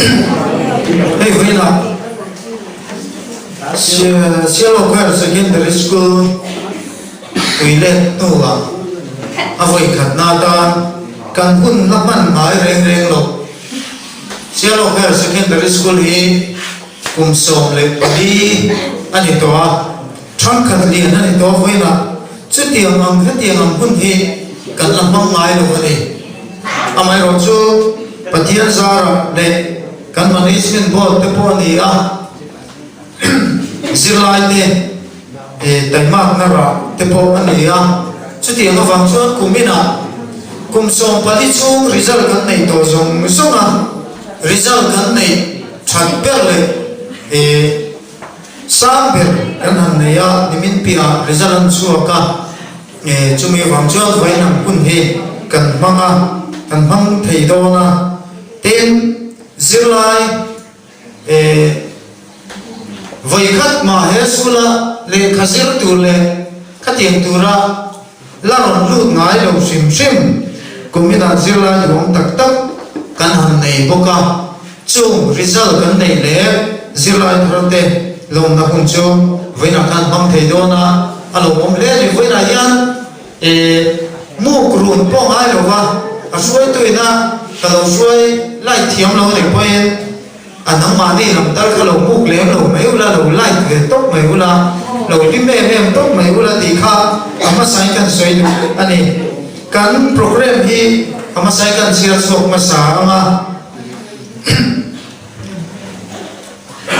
Hei vawiinah Sialawk Higher Secondary School tui let hnuah a vawikhatna atan kan hun la hman ngai reng reng lo. Sialawk Higher Secondary School hi kum 14 a ni tawh a, ṭhangkhat lian a ni tawh vawiinah chutiang ang hetiang ang hun hi kan la hmang ngai lo a ni. Amaherawhchu Pathian zarah leh kan Management Board te pawh a ni a, zirlaite taimakna rah te pawh a ni a, chutiang avang chuan kuminah kum 14 chhung result kan nei tawh zawng zawng a, result kan neih that ber leh sang ber kan han nei a, nimin piahah result an chhuak a, chumi avang chuan vawiin hun hi kan hmang a, kan hmang thei dawn a, tin zirlai Vawikhat mah he school-a lehkha zir tur leh khatiang tura la rawn lut ngai lo hrim hrim kuminah zirlai duhawm tak tak kan han nei bawk a, chung result kan neih leh zirlai thar te lawmna hun chu vawiinah khan hmang thei dawn a, a lawmawm hle a ni. Vawiinah hian muk run pawh ngai lo va, a hruaituina ka lo hruai light thiam lo ni pawhin, A nangmahni lam tal kha lo muk lem lo mai ula, lo like ve tawp mai ula, lo hlim em em tawp mai ula tih kha a hmasain kan sawi duh a ni. Kan program hi a hmasain kan chhiar chhuak hmasa ang a.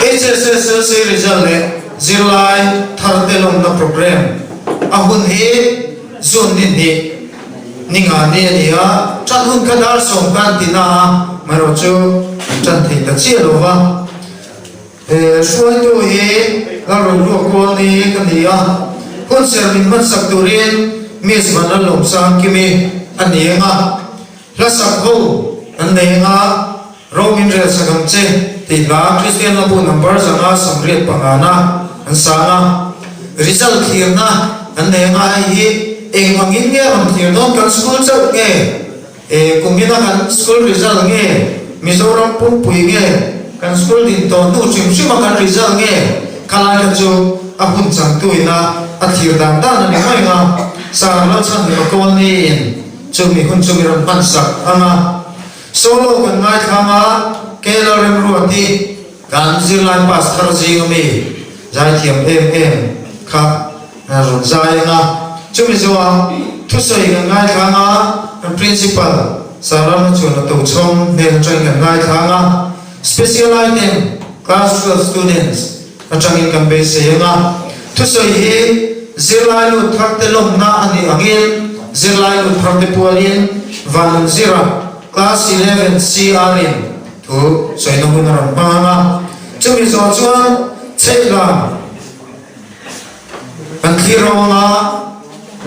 HSSLC result leh zirlai thar te lawmna program a hun hi June ni hnih Ni nga ni a ni a, ṭan hun kha dar sawm kan ti na a, marawh chu an ṭan thei ta chiah lo va. He hruaitu hi Lalrohlua kual ni ka ni a, hun ser min hmansak turin Miss Vanlalawmsangkimi a ni ang a, hla sak ho an nei ang a, Ro min rel sak ang che tih hla Kristian Labu number 585 na an sang a, result thlirna an nei anga hei hi eng angin nge rawn thlir dawn kan school chauh nge e kumina kan school result nge Mizoram pumpui nge kan school din tawh hnu hrim hrima kan result nge khalai kha chu a hun changtu ina a thlir dan dan a ni mai anga Sir Lalchhanhima Kawlni in chumi hun chu mi rawn hman sak anga. Solo kan ngaithlang a, Keila Remruati kan zirlai pass thar zing ami zaithiam em em kha rawn zai ang a, chumi zawhah thusawi kan ngaithlang a, kan Principal Sir Ramachhuana Tochhawng hnen atangin kan ngaithlang a, Special item Class 12 students atangin kan beisei ang a, thusawi hi zirlai lut thar te lawmna a nih angin zirlai lut thar te pualin Vanzira Class 11 CR in thu sawina hun a rawn hmang ang a, chumi zawh chuan Chheihlam kan thlir rawng a,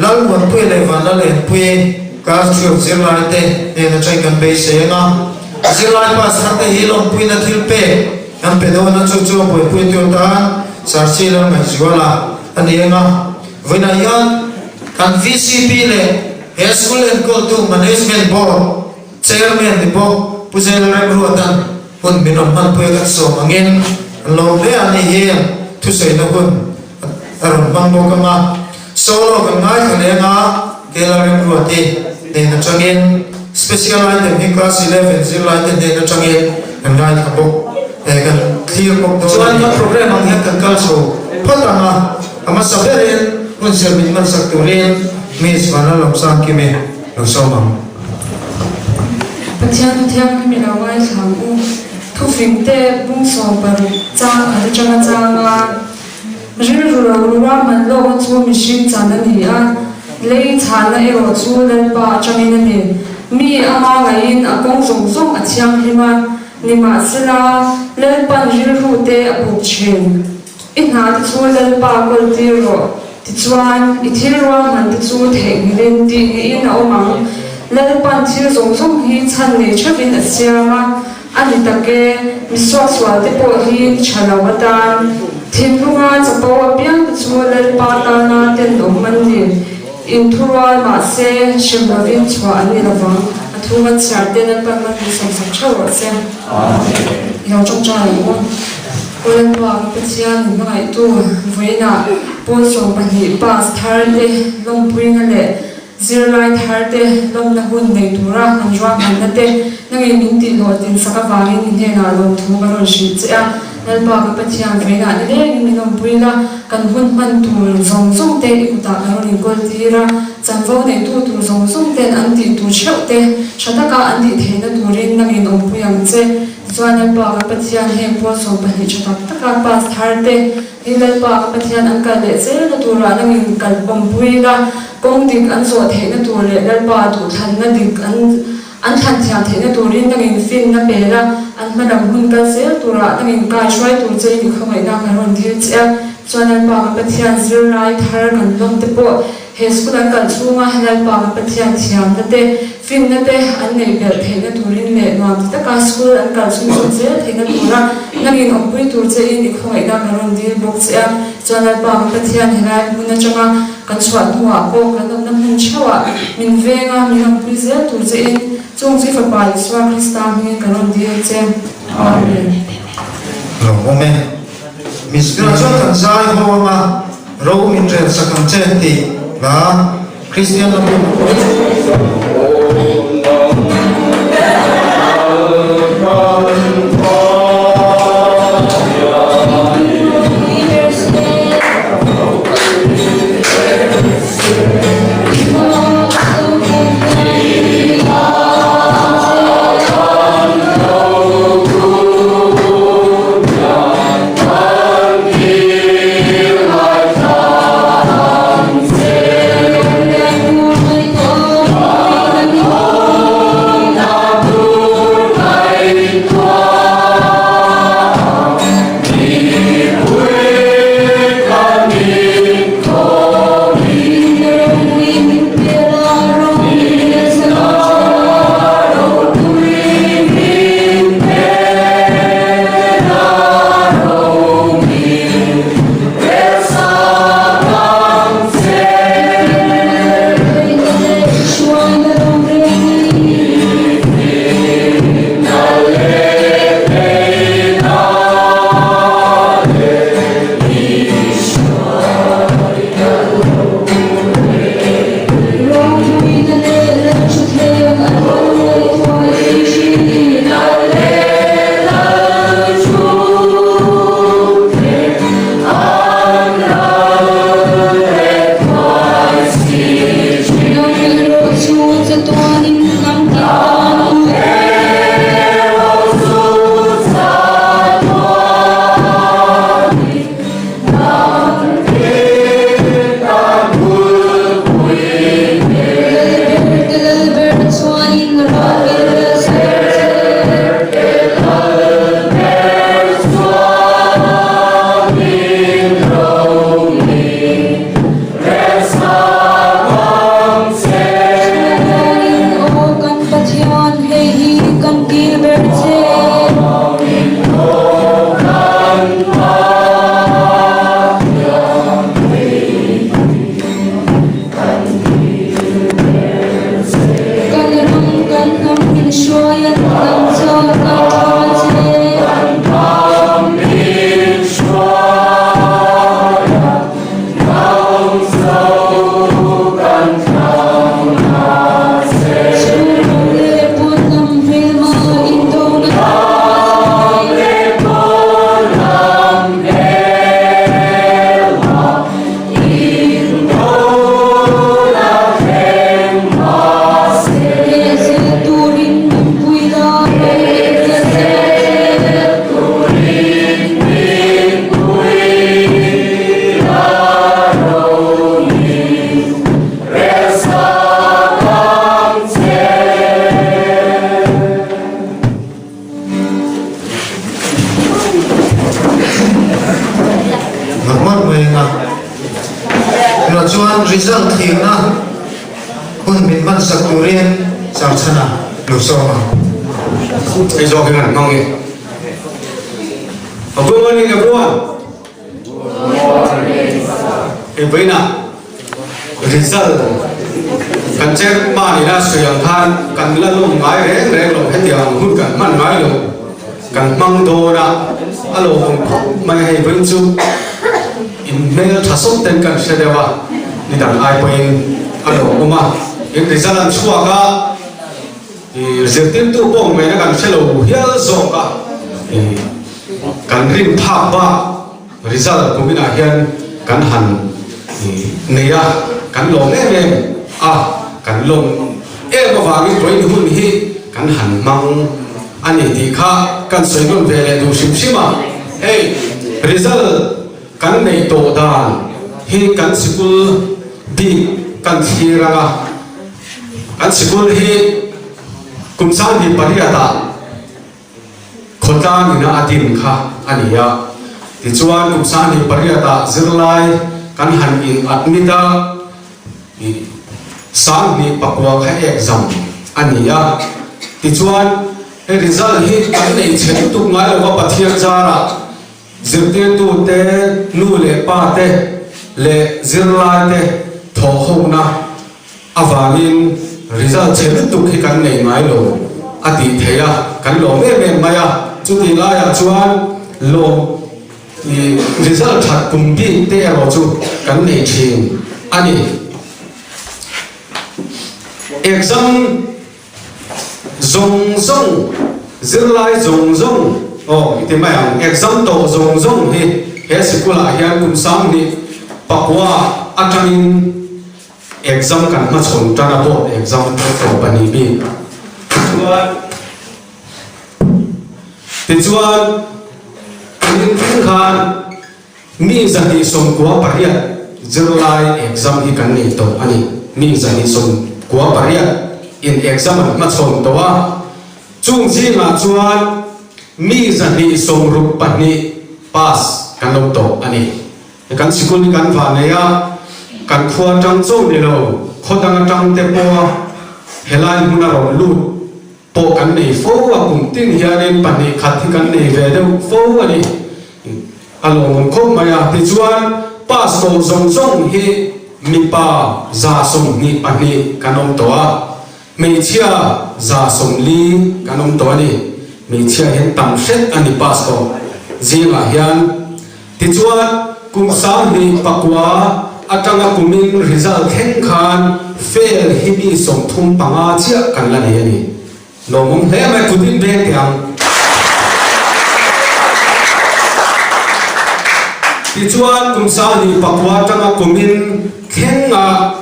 Lalmuanpuia leh Vanlalenpuii Class 12 zirlai te hnen atangin kan beisei ang a, zirlai pass thar te hi lawmpuina thil pek kan pe dawn a, chu chu a buaipuitu atan Sarsi Lalngaihzuala a ni ang a, vawiinah hian kan VCP leh he school enkawltu Management Board Chairman ni bawk Pu Zaila Remruatan hun min rawn hmanpui a kan sawm angin an lawm hle a ni hi thusawiina hun a rawn hmang bawk ang a, solo kan ngaithla leng a, Kela Remruati hnen atangin Special item hi Class 11 zirlai te hnen atangin kan ngaithla bawk e kan thlir bawk dawn a ni. Chuan kan program ang hian kan kal chho phawt ang a, a hmasa berin hun zir min hmansak turin Miss Vanlalawmsangkimi lo sawm ang. Pathian thu thianghlim i lo ngaithla ang u. Thufing te bung 60 chang khat atanga changa rilru lo ruahman lawkna chu mihring chan a ni a, lei chhahna erawh chu Lalpa atangin a ni. Mi ama ngaihin a kawng zawng zawng a thianghlim a, nimahsela Lalpan rilru te a buk thin. I hna te chu Lalpa kawl tir rawh, tichuan i thil ruahman te chu theihnghilhin tih ngehin a awm ang. Lalpan thil zawng zawng hi chhan nei theuhin a siam a, a ni tak e, mi suaksual te pawh hi ni tha lo atan. Thinlunga chapo apiang te chu Lalpa tana tenawm an ni. Inthurual mahse hrem lovin chhuah an ni lovang. Thu kan chhiar te Lalpan malhmun sawmsak theuh rawh se. I lo tawngtai ang u. Aw Lalpa ka Pathian in hmangaihtu vawiinah pawl 12 pass thar te lawmpuina leh zirlai thar te lawmna hun nei tura kan ruahmanna te nangin min tihhlawh tinsak avangin i hnenah lawmthu ka rawn hrilh che a. Lalpa ka Pathian vawiinah nilengin min awmpui la, kan hun hman tur zawng zawng te i kutah ka rawn inkawl tir a. Chanvo neitu tur zawng zawng ten an tih tur theuh te tha taka an tih theihna turin nangin awmpui ang che. Tichuan Lalpa kan Pathian heng pawl 12 tha tak taka pass thar te hi Lalpa kan Pathian an kal leh zelna turah nangin kal awmpui la, kawng dik an zawh theihna tur leh Lalpa duhthlanna dik an an thlan thiam theihna turin nangin finna pe la, an hmalam hun kal zel turah nangin kai hruai tur che i khawngaihna kan rawn dil che a. Chuan Lalpa kan Pathian zirlai thar kan lawm te pawh He school an kal chhunga Lalpa kan Pathian thiamna te, finna te an neih belh theihna turin leh nuam ti taka school an kal chhunzawm zel theihna tura nangin awmpui tur chein i khawngaihna kan rawn dil bawk che a. Chuan Lalpa kan Pathian helai hmun atanga kan chhuah hnuah pawh kan awmna hmun theuhah min venga min awmpui zel tur chein chung chu i Fapa Isua Krista hmingin kan rawn dil che. Amen. Lawmawm e. Mizpira chuan kan zai ho anga ro min rel sak ang che tih hla Kristian lam Ngawt mai anga tunah chuan result thirna hun min hman sak turin Sarchhana lo sawm ang. Hei zawk hian an hmang e. Good morning everyone. Good morning. Hei vawiinah result kan. Kan chairman ina sawi ang khan kan la lawm ngai reng reng lo, hetiang ang hun kan hman ngai lo, kan hmang dawn a, a lawmawm khawp mai a hei vawiin chu in hmel tha sawt ten kan hre deuh a, ni dang ai pawhin a lawmawm a, in result an chhuak a, zirtirtu pawh ngaihna kan hre lo hial zawk a, kan rin phak bak. Result kuminah hian kan han nei a, kan lawm em em a, kan lawm em avangin vawiin hun hi kan han hmang a ni tih kha kan sawi nawn ve leh duh hrim hrim a. Hei result kan neih tawh dan hi kan sikul bik kan thlir ang a, kan sikul hi kum 18 ah Khawtlang ina a din kha a ni a. Tichuan kum 28 ah zirlai kan han in admit a, ih 2009 kha exam a ni a. Tichuan he result hi kan nei chhe lutuk ngai lova Pathian zarah zirtirtu te, nu leh pa te leh zirlai te thawhhona Avangin result chhe lutuk hi kan nei ngai lo a tih theih a, kan lawm em em mai a. Chutih laiah chuan lawm i result that kum bik te erawh chu kan nei thin a ni. Exam zawng zawng, zirlai zawng zawng, aw i ti mai ang, exam tawh zawng zawng hi he sikulah hian kum 19 atangin Exam kan hmachhawn tan a board exam pawh tawp a nih bik. Tichuan Tichuan kumin thleng khan mi 298 zirlai exam hi kan nei tawh a ni. Mi 298 in exam an hmachhawn tawh a, chung zingah chuan mi 262 pass kan lo tawh a ni. Kan sikul hi kan vah nei a, kan khua atang chauh ni lo, khaw dang atang te pawha helai hmuna rawn lut pawh kan nei fo a, kum tin hianin pahnih khat hi kan nei ve deuh fo a ni. A lawmawm khawp mai a, tichuan pass tawh zawng zawng hi mipa 22 kan awm tawh a, hmeichhia 40 kan awm tawh a ni. Hmeichhia hian tam hret a ni pass tawh zingah hian. Tichuan, kum 19 atanga kumin result thleng khan fail hi mi 35 chiah kan la nei a ni. Lawmawm hle mai, kut in beng teh ang. Tichuan, kum 19 atanga kumin thlenga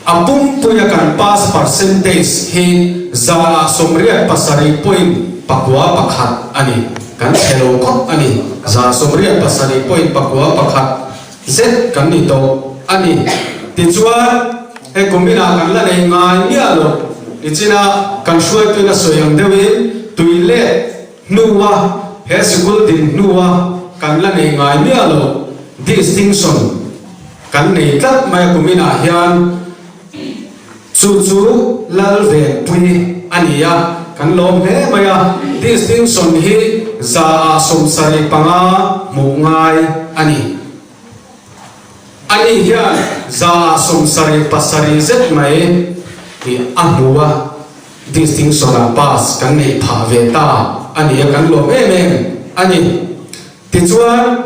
a pumpuia kan pass percentage hi 87.91% a ni. Kan chhe lo khawp a ni. 87.91 zet kan ni tawh a ni. Tichuan, hei kuminah kan la nei ngai miah lo. Nichina kan hruaituin a sawi ang deuhin tui let hnua he sikul din hnua kan la nei ngai miah lo distinction kan nei tlat mai a kuminah hian. Chu chu Lalvenpui a ni a, kan lawm hle mai a. Distinction hi 75% hmuh ngai a ni. Ani hian 77% zet mai hi a hmu a, distinction-ah pass kan neih phah ve ta a ni a, kan lawm em em a ni. Tichuan.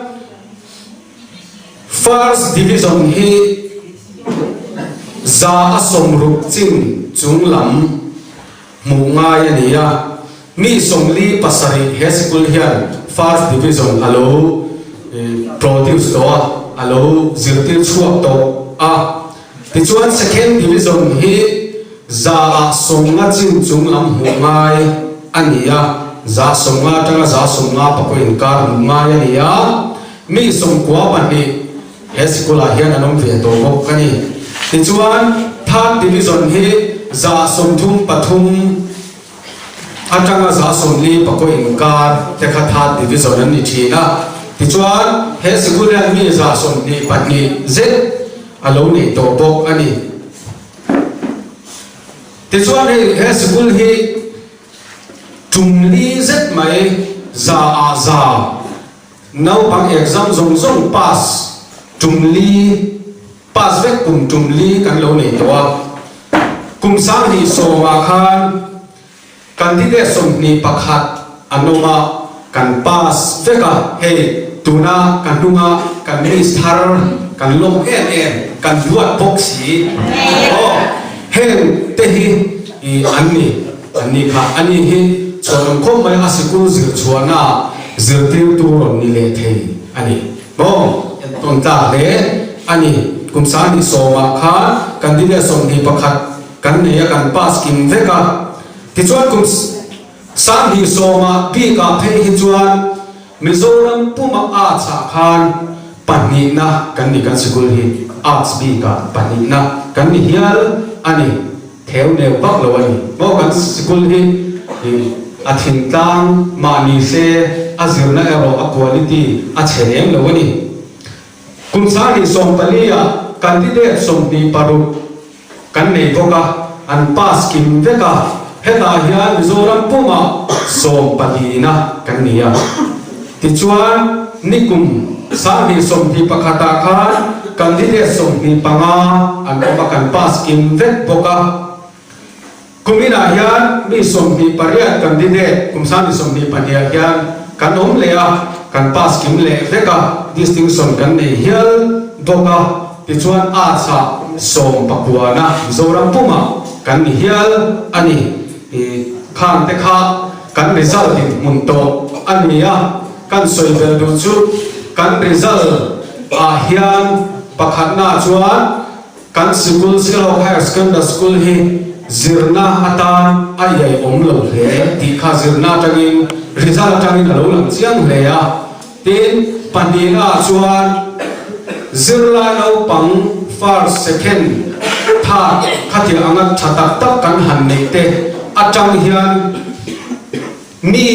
First Division hi 60% chin chung lam hmuh ngai a ni a, mi 47 he sikul hian First Division a lo produce tawh a, a lo zirtir chhuak tawh a. Tichuan Second Division hi 50% chin chung lam hmuh ngai a ni a, 50% atanga 55% inkar hmuh ngai a ni a. Mi 92 he sikulah hian an awm ve tawh bawk a ni. Tichuan, Third Division hi 33% atanga 44% inkar te kha Third Division an ni thin a. Tichuan, he sikul hian mi 22 zet a lo nei tawh bawk a ni. Tichuan, hei he sikul hi tum li zet mai 100%. Naupang exam zawng zawng pass tum li, pass vek kum tum li kan lo nei tawh a. Kum 2010 ah khan candidate 21 an awm a, kan pass vek a, hei tuna ka hnunga kan miss thar kan lawm em em, kan duat bawk si. Aw, heng te hi an ni, an ni kha, ani hi chhuanawm khawp mai a sikul zir chhuahna ah zirtirtu rawn ni leh thei a ni. Maw? Entawn tlak hle a ni. Kum 2010 ah khan candidate 21 kan nei a, kan pass kim vek a. Tichuan kum 2010 ah bik ah phei hi chuan Mizoram puma Arts ah khan pahnihna kan ni, kan sikul hi Arts bik ah pahnihna kan ni hial a ni. Theu neu vak lo a ni. Maw kan sikul hi a thingtlang mah ni se a zirna erawh a quality a chhe lem lo a ni. Kum 2014 ah candidate 26 kan nei bawk a, an pass kim vek a, hetah hian Mizoram pumah sawmpalina kan ni a. Tichuan nikum 2021 ah khan candidate 25 an awm a, kan pass kim vek bawk a. Kuminah hian mi 28 candidate kum 2022 ah hian kan awm leh a, kan pass kim leh vek a, distinction kan nei hial bawk a. Tichuan Arts ah sawmpakuana Mizoram pumah kan ni hial a ni. Khang te kha kan result in hmun tawh a ni a, kan sawi vel duh chu kan result ah hian pakhatna chuan kan sikul Sialhawk Higher Secondary School hi zirna atan a iai awm lo hle tih kha zirna atangin result atangin a lo lang chiang hle a. Tin, pahnihna ah chuan zirlai naupang first, second, third khatiang anga tha tak tak kan han neih te atang hian mi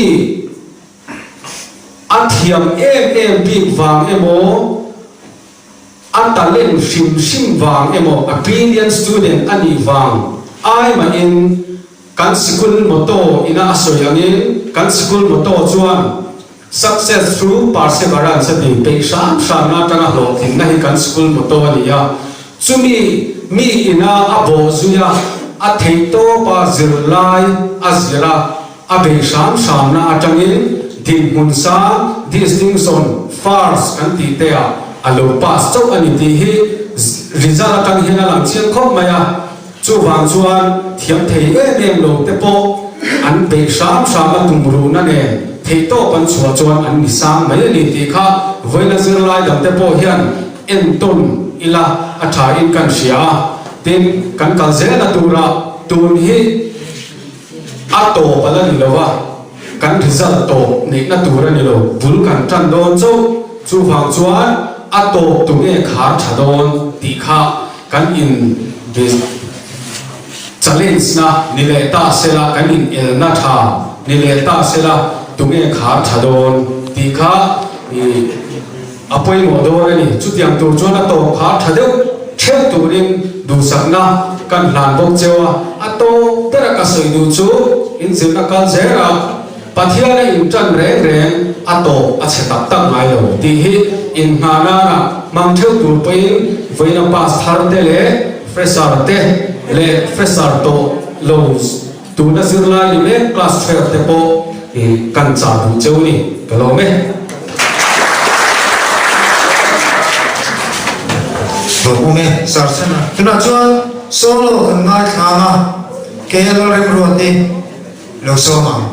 a thiam em em bik vang emaw, a talent hrim hrim vang emaw, a brilliant student a nih vang ai mahin kan sikul motto ina a sawi angin kan sikul motto chuan Success through perseverance a ti peih hram hramna atanga hlawhtlinna hi kan school motto a ni a, chumi mi ina a bawh zui a, a theihtawpa zirlai a zir a, a bei hram hramna atangin dinhmun sang, distinction, first kan tih te ah a lo pass chauh a ni tih hi result atang hian a lang chiang khawp mai a. Chuvang chuan thiam thei em em lo te pawh an beih hram hram a tum ruhna nen theihtawp an chhuah chuan an ni sang mai a ni tih kha vawiina zirlai dang te pawh hian entawn ila a tha in kan hria a. Tin, kan kal zelna tura tun hi a tawp a la ni lo a, kan result tawp neihna tur a ni lo, bul kan tan dawn chauh. Chuvang chuan a tawp tu nge khar tha dawn tih kha Kan in challenge na ni leh ta sela, kan in elna tha ni leh ta sela, tunge khar tha dawn tih kha i a pawimawh dawn a ni. Chutiang tur chuan a tawp khar tha deuh theuh turin duhsakna kan hlan bawk cheu a. A tawp bera ka sawi duh chu in zirna kal zel a, Pathian a in tan reng reng a tawp a chhe tak tak ngai lo tih hi in hna nana hmang theuh tur pawhin vawiina pass thar te leh fresher te leh fresher tawh lo tuna zirlai ni mek class 12 te pawh kan chah duh cheu ni ka lawm e. Lawmawm e, Sir. Tunah chuan solo kan ngaithlang a, KL Remruati. Lo sawm ang.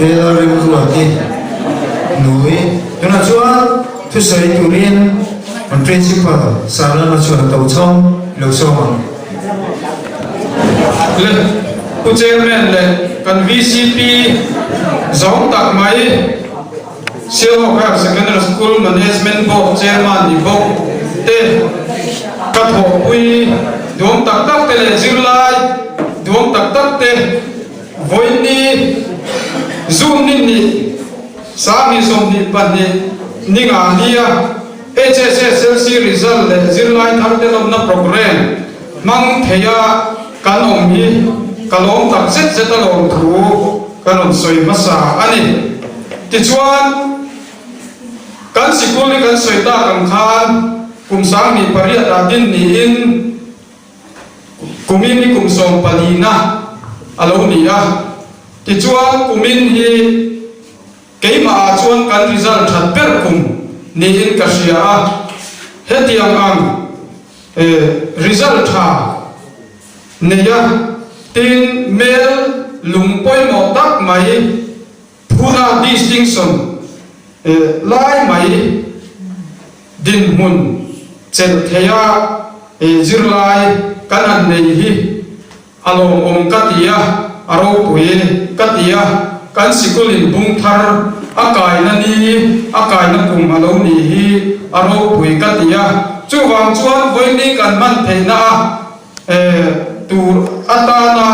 Pi Lalrimruati Nui. Tunah chuan thusawi turin kan Principal Sir Lama chuan a to chhawng lo sawm ang. Le Pu Chairman leh kan vcp zawng tak mai Sialhawk Higher Secondary School Management Board Chairman ni bawk te ka thawhpui duam tak tak te leh zirlai duam tak tak te Vawiini Zoom ni hnih 20 22 ni nga nia HSSLC result leh zirlai thar te lawmna programme hmang theia kan awm hi ka lawm tak zet zet a lawm thu ka rawn sawi hmasa a ni. Tichuan, kan sikul hi kan sawi tak ang khan kum 18 ah din niin Kumin hi kum sawmpalina a lo ni a, tichuan kumin hi keimah ah chuan kan result that ber kum niin ka hria a, hetiang ang result tha nei a tin mel lung pawimawh tak mai Phuna distinction lai mai dinhmun chelh theia zirlai kan han nei hi a lawmawm ka ti a, a ropui ka ti a, kan sikulin bung thar a kaina ni, a kaina kum a lo nih hi a ropui ka ti a, chuvang chuan vawiin kan hman theihna a tur atana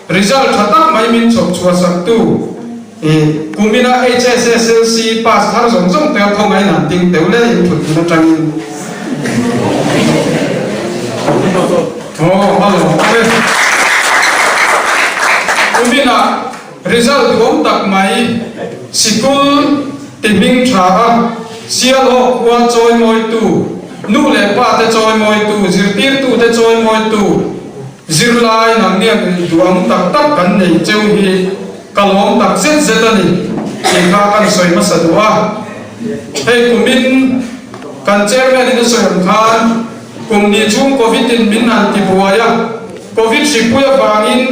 result tha tak mai min chhawp chhuah saktu kumina HSSLC pass thar zawng zawng te khawngaih in han ding teuh le in thut hmun atangin aw a lawm e. Kumina result duhawm tak mai sikul ti hming tha a Sialhawk khua chawimawitu, nu leh pa te chawimawitu, zirtirtu te chawimawitu, zirlai nang nge duang tak tak kan nei cheu hi ka lawm tak zet zet a ni tih kha kan sawi hmasa duh a. Hei kumin kan chairman in a sawi ang khan kum ni chhung covid in min han ti buai a, covid hripui avangin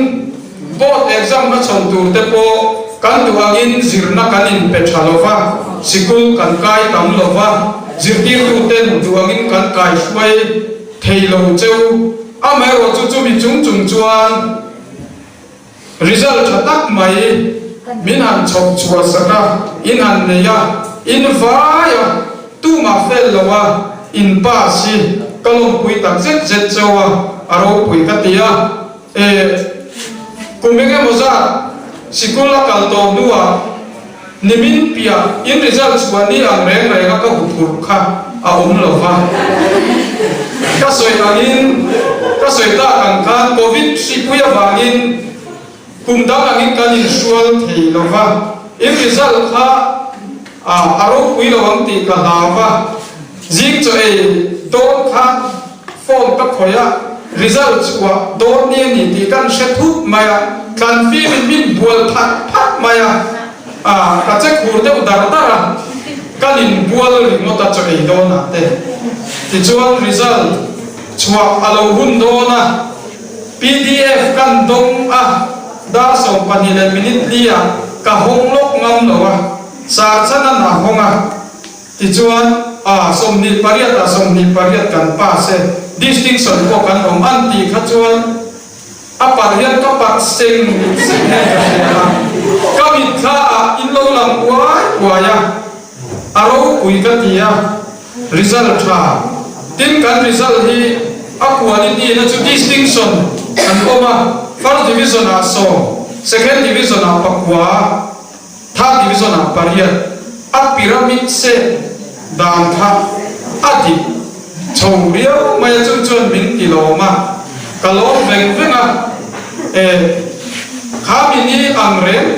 Board exam hmachhawn tur te pawh kan duh angin zirna kan inpe tha lo va, sikul kan kai tam lo va, zirtirtu ten duh angin kan kaihruai thei lo cheu. Amaherawh chu chumi chung chung chuan result tha tak mai min han chhawp chhuah sak a, in han nei a, in vai a, tumah fel lo a, in pass hi ka lawmpui tak zet zet cheu a, a ropui ka ti a. E, kum eng emaw zat sikul a kal tawh hnuah nimin piah in result chhuah ni ang reng reng a ka huphurh kha a awm lo va. Ka sawi angin, ka sawi tak ang khan Covid hripui avangin kum dang angin kan inhrual thei lo va, in result kha a ropui lo ang tih ka hlau va, zing chaw ei dawn kha Phone ka khawih a, result chhuah dawn ni a ni tih kan hre thut mai a, tlan fim in min bual phat phat mai a, ah ka che khur deuh dar dar a, kan in bual ringawt a chaw ei dawn ah te. Tichuan result chhuah a lo hun dawn a, pdf kan dawng a, dar 12 leh minute li ah ka hawng lawk ngam lo a, sarchhan an a hawng a, Tichuan, a, 28 ah 28 kan pass e, distinction pawh kan awm an tih kha chuan a parh hian ka parh seng seng hian ka hria a, ka mitthla ah in lo lang uai uai a, a ropui ka ti a, result tha. Tin, kan result hi a quality na chu distinction an awm a, first division ah sawm, second division ah pakua, Third Division ah pariat a pyramid shape dan kha a dik chho riau mai a chu chuan min ti lawm a, ka lawm veng veng a, e kha mini ang reng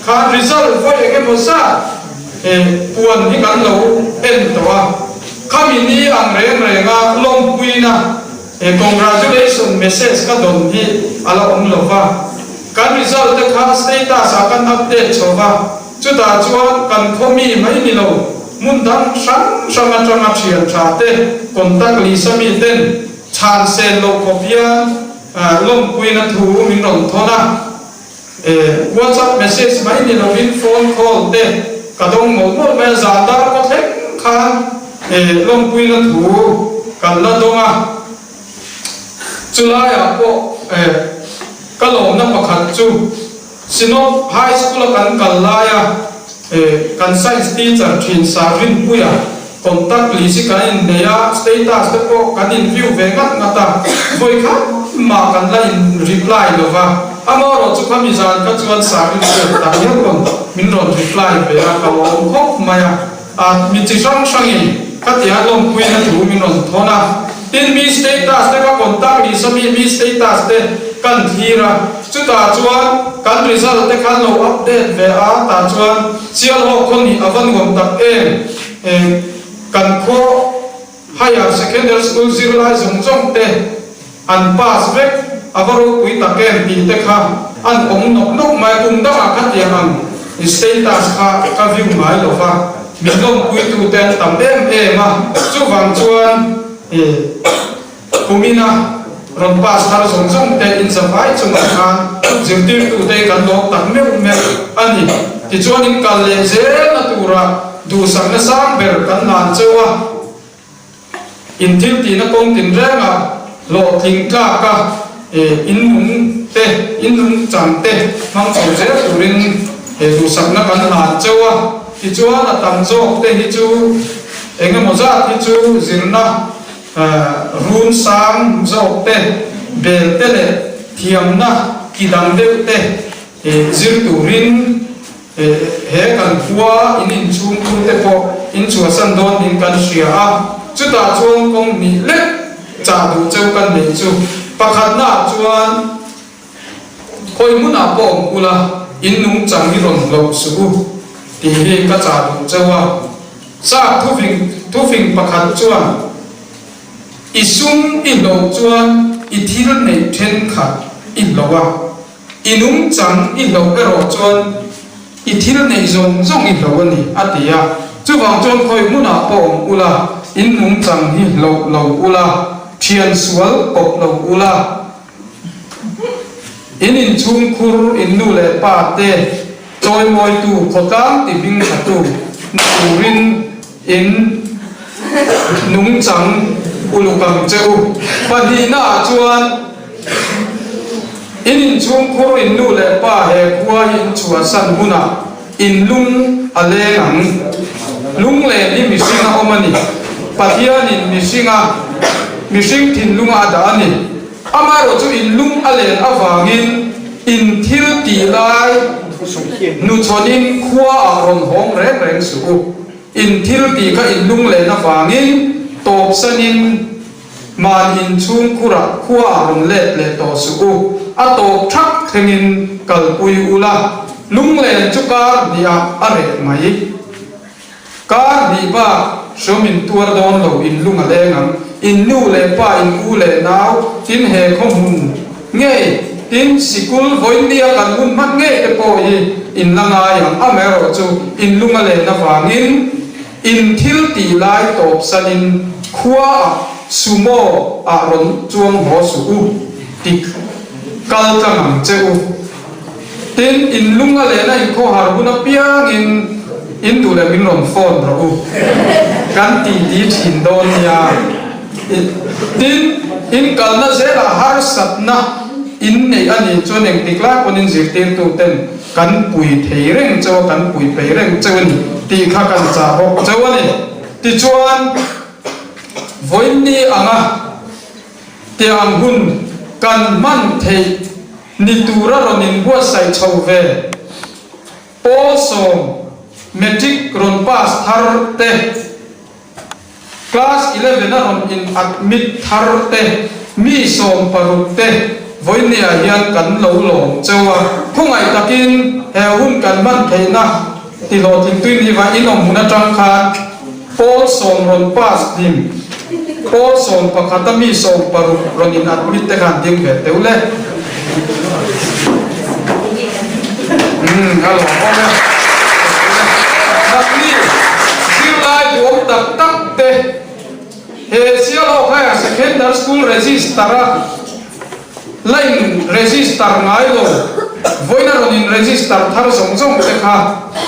khan result vawi eng emaw zat e puan hi kan lo en tawh a, kha mini ang reng reng a lawmpuina e congratulation message ka dawn hi a la awm lo va. Kan result te kha status ah kan update chho va, chutah chuan kan khaw mi mai ni lo, hmun dang hrang hrang atanga thian tha te, contact list a mi ten chhan sen loh khawp hian lawmpuina thu min rawn thawn a. WhatsApp message mai ni lovin phone call te ka dawng mawlh mawlh mai a, zan dar kaw thleng khan lawmpuina thu kan la dawng a. Chulaiah pawh ka lawmna pakhat chu Sinop High School a kan kal laia kan Science teacher thin Sir Rinpuia contact list hi kan innei a, status te pawh kan in view ve ngat ngat a, vawi khat mah kan la in reply lo va, amaherawh chu khami zan kha chuan Sir Rinpuia tak hian rawn min rawn reply ve a, ka lawm khawp mai a. A mi chi hrang hrangin khatia lawmpuina thu min rawn thawn a, tin mi status te ka contact list a mi mi status te kan thlir a, chutah chuan kan result te khan lo update ve a, tah chuan Sialhawk khaw nih a va nuam tak em, kan khaw Higher Secondary School zirlai zawng zawng te an pass vek a va ropui tak em tih te kha an awm nawk nawk mai. Kum dangah khatiang ang status kha ka view ngai lo va, min lawmpuitu te an tam em em a, chuvang chuan kumina rawn pass thar zawng zawng te inzavai chungah khan zirtirtu te kan lawm tak meuh meuh a ni. Tichuan in kal leh zelna turah duhsakna sang ber kan hlan cheu a. In thiltihna kawng tinrengah hlawhtling tlaka in nung te, in nung chang te hmang chho zel turin duhsakna kan hlan cheu a. Tichuan a tam zawk te hi chu eng emaw zat hi chu zirna run sang zawk te, bel te leh thiamna ki dang deuh te zir turin He kan khua in inchhungtu te pawh in chhuahsan dawn niin kan hria a, chutah chuan kawng hnih lek chah duh cheu kan neih chu. Pakhatnaah chuan khawi hmunah pawh awm ula in nungchang hi rawn hlauh suh u tih hi ka chah duh cheu a. Sap thufing thufing pakhat chuan I sum i hlauh chuan i thil neih thenkhat i hlauh a. I nungchang i hlauh erawh chuan i thil neih zawng zawng i hlauh a ni, a ti a. Chuvang chuan khawi hmunah pawh awm ula, in nungchang hi hlauh lo ula, thian sual kawp lo ula, in inchhungkhur, in nu leh pa te chawimawitu, khawtlang ti hming thatu ni turin in nungchang uluk ang che u. Pahnihnaah chuan in inchhungkhur in nu leh pa he khua hi in chhuahsan hunah in lung a leng ang. Lunglen hi mihring a awm a ni. Pathianin mihringa mihring thinlunga a dah a ni. Amaherawh chu in lung a len avangin in thil tih lai hnuchhawnin khuaah rawn hawng reng reng suh u. In thil tih kha in lunglen avangin tawpsanin man in chhungkhurah khuaah rawn let leh tawh suh u, a tawp thak thlengin kalpui ula, lunglen chu kar hnih-ah a reh mai. Kar hnih bak hrawm in tuar dawn lo, in lung a leng ang. In nu leh pa, in u leh nau, tin he khaw hmun ngei, tin sikul vawinia kan hun hman ngei te pawh hi in la ngai ang. Amaherawh chu in lung a len avangin in thil tih lai tawp sanin khuaah sumo ah rawn chuang haw suh u ti kal tlang ang che u. Tin, in lung a lehna in khawhar hun apiangin in duh leh min rawn phone rawh u. Kan ti ti thin dawn nia. Tin, in kalna zelah harsatna in neih a nih chuan engtik lai pawn in zirtirtu ten kan pui thei reng cheu a, kan pui peih reng cheu a ni tih kha kan chah bawk cheu a ni. Tichuan, vawiinni anga tiang hun kan hman theih Ni tura rawn inbuatsaih chho ve. Pawl sawm Matric rawn pass thar te, Class 11 a rawn in admit thar te, mi 16 te vawinia hian kan lo lawm cheu a. Khawngaih takin he hun kan hman theihna tihlawhtling tui ni va in awm hun atang khan Pawl sawm rawn pass hlim, pawl 11 a mi 16 rawn in admit te khan ding ve teuh le. Umm a lawmawm e. Nangni zirlai duhawm tak tak te he Sialhawk Higher Secondary School register a la in register ngai lo. Vawiina rawn in register thar zawng zawng te kha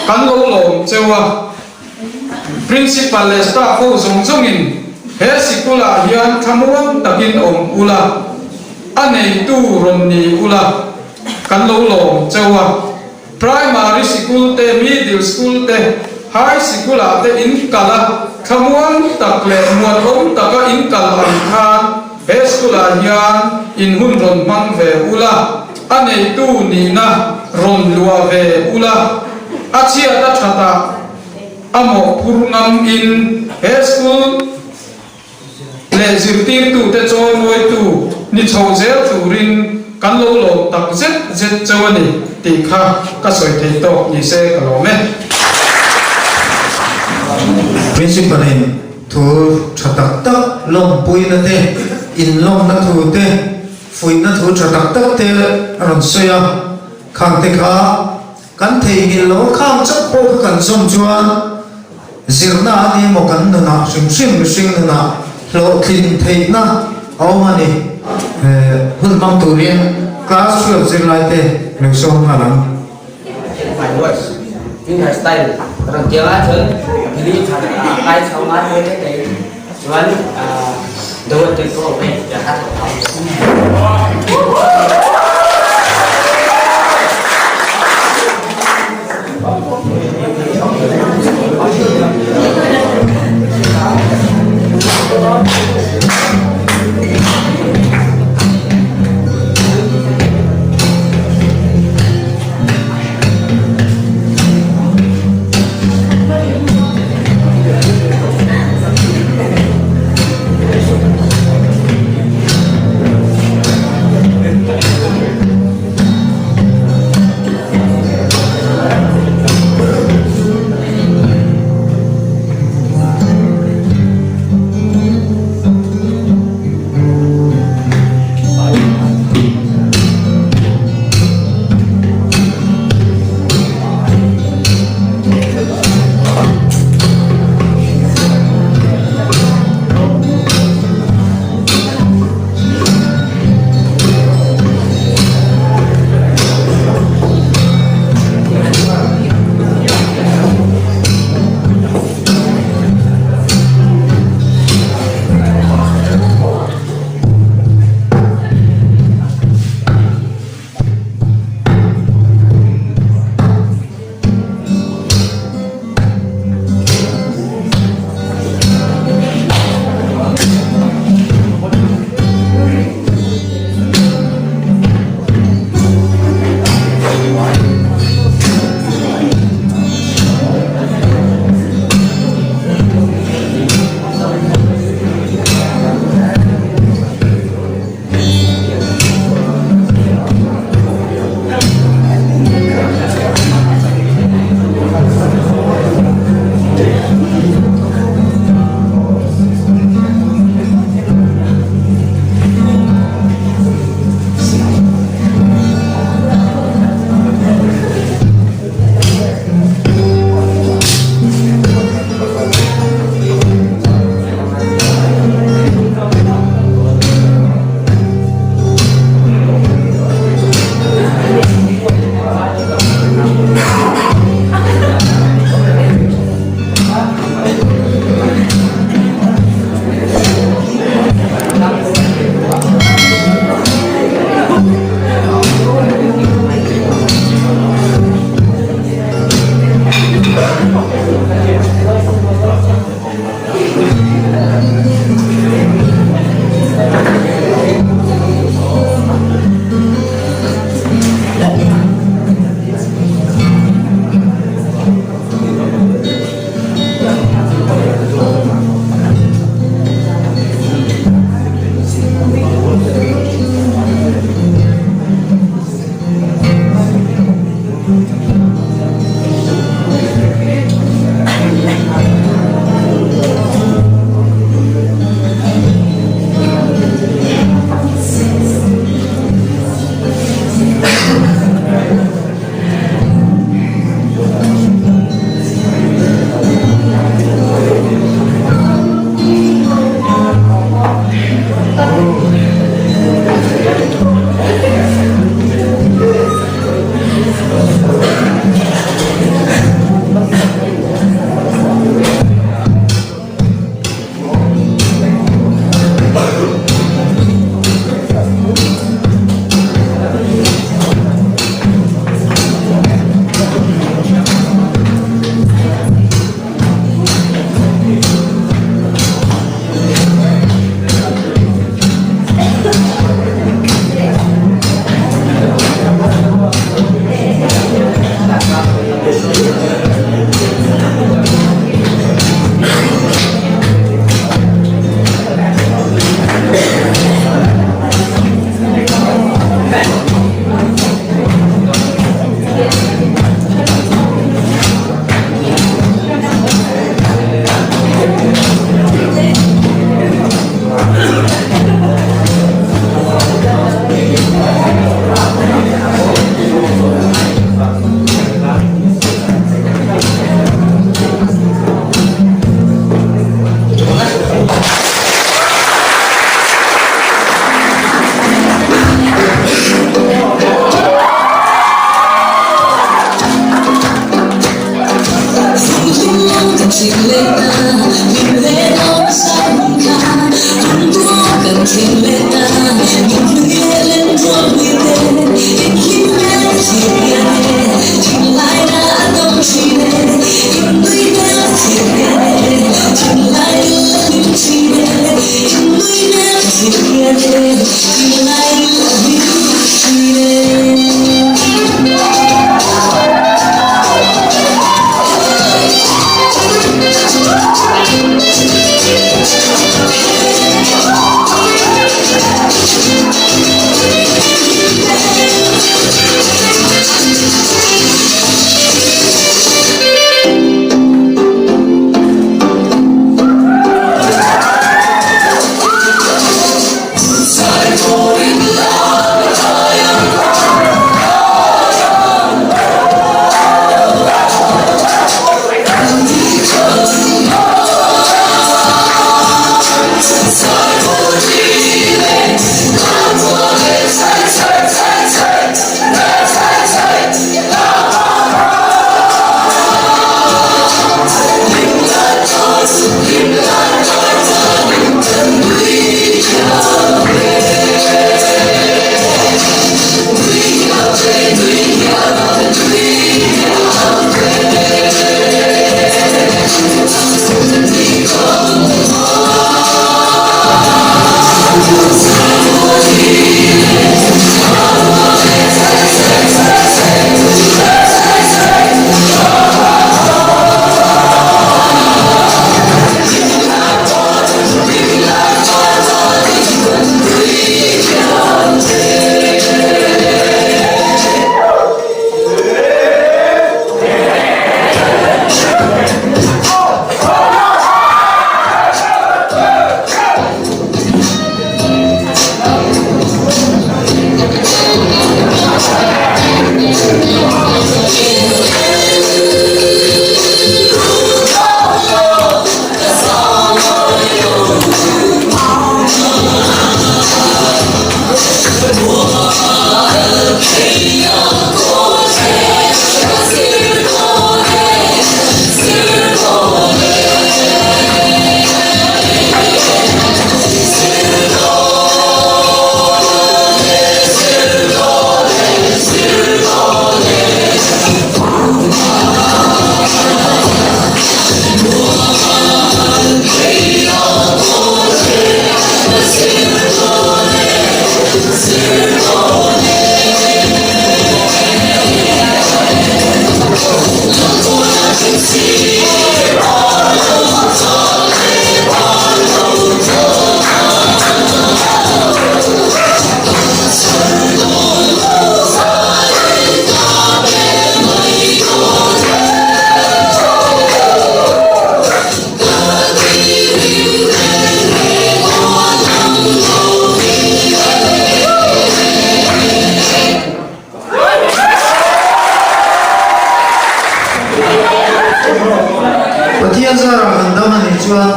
kan lo lawm cheu a. Principal leh staff ho zawng zawngin he sikulah hian thlamuang takin awm ula, a neitu rawn ni ula kan lo lawm cheu a. Primary sikul te, middle school te, high sikulah te in kal a, thlamuang tak leh muanawm taka in kal ang khan he school-ah hian in hun rawn hmang ve ula, a neitu nihna rawn luah ve ula, a chhiat a thatah a mawhphur ngam in he school leh zirtirtute chawimawitu ni chho zel turin kan lo lawm tak zet zet cheu a ni tih kha ka sawi thei tawk ni se ka lawm e. Principal in thu tha tak tak lawmpuina te, inlawmna thu te, fuihna thu tha tak tak te a rawn sawi a, khang te kha Kan theihnghilh lo a khang chauh pawh kha kan zawm chuan zirna a ni emaw kan nunah hrim hrim mihring nunah hlawhtlin theihna a awm a ni. Hun hmang turin class 12 zirlai te lo sawm nghal ang. My words finger style rawn ti anga chuan Billy khan a kai chho nga te te te chuan the word to go away ti a kha thawk ang. Pathian zarah kan dam a nih chuan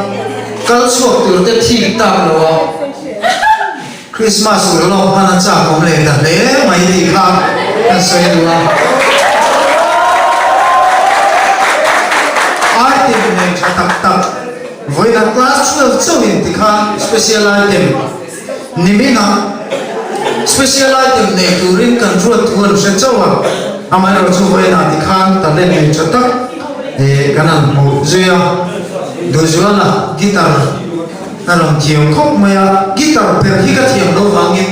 kal chhuak tur te thik tak lo a Christmas ur lawk hman a chak awm leh ta hle mai tih kha kan sawi duh a. Item nei tha tak tak vawiin ah class 12 chauh in ti kha special item Niminah special item nei turin kan ruat thu an hre chauh a, amaherawhchu vawiinah tikhan talent nei tha tak kan han hmuh zui a, Duhzuala guitar a rawn thiam khawp mai a, guitar perh hi ka thiam loh vangin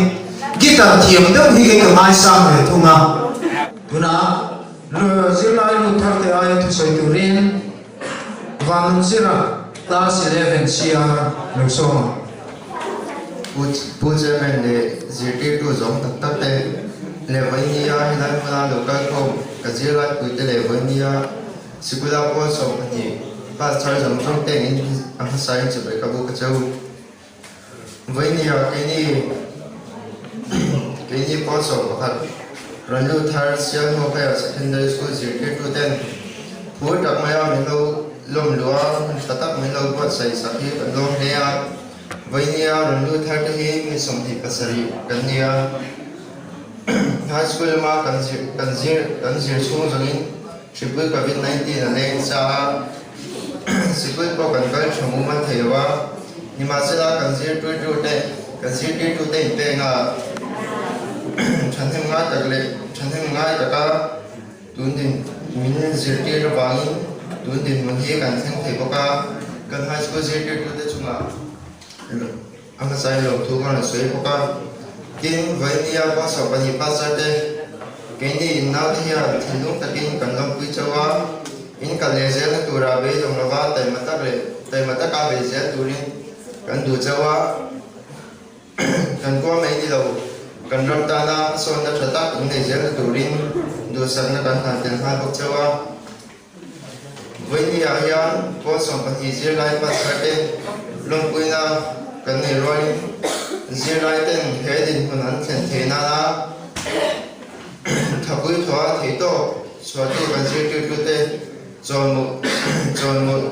guitar thiam deuh hi kei ka ngaisang ve thung a. Tunah zirlai lut thar te aia thusawi turin Vanzira Class 11 CR lo sawm ang. Pu Chairman leh zirtirtu zawng tak tak te leh Vainia helai hmuna lo kal khawm ka zirlaipui te leh Vainia sikula pawl 12 class thar zawng zawng te in a hmasa in chibai ka bu ka cheu. Vainia keini keini pawl 11 rawn lut thar Sialhawk Higher Secondary School zirtirtu ten Phur tak maia min lo lawm luh a, hun tha tak min lo buatsaih sak hi kan lawm hle a. Vawinia rawn lut thar te hi mi 27 kan ni a. High school lama kan zir kan zir kan zir chhung zawngin hripui covid 19 a leng cha a. Sikul pawh kan kal tha mumal thei lo a, nimahsela kan zirtirtute kan zirtirtute inpekna thahnem ngai tak leh thahnem ngai taka tun din min zirtir avangin tun dinhmun hi kan thleng thei bawk a, kan high school zirtirtute chungah A hmasa in lawmthu ka rawn sawi bawk a, tin, Vainia pastor pahnih pastor te keini in naute hian thinlung takin kan lawmpui chauh a, in kal leh zelna tura beidawng lova taima tak leh taima taka bei zel turin kan duh chauh a, kan khua mai ni lo, kan ram tana hmasawnna tha tak in nei zelna turin duhsakna kan hlan tel nghal bawk chauh a. Vawinia hian pawl 12 zirlai pastor te lawmpuina kan nei rualin zirlai ten he dinhmun an thlen theih nana thapui thawha theih tawk chhuahtu kan zirtirtute chawlmawh chawlmawh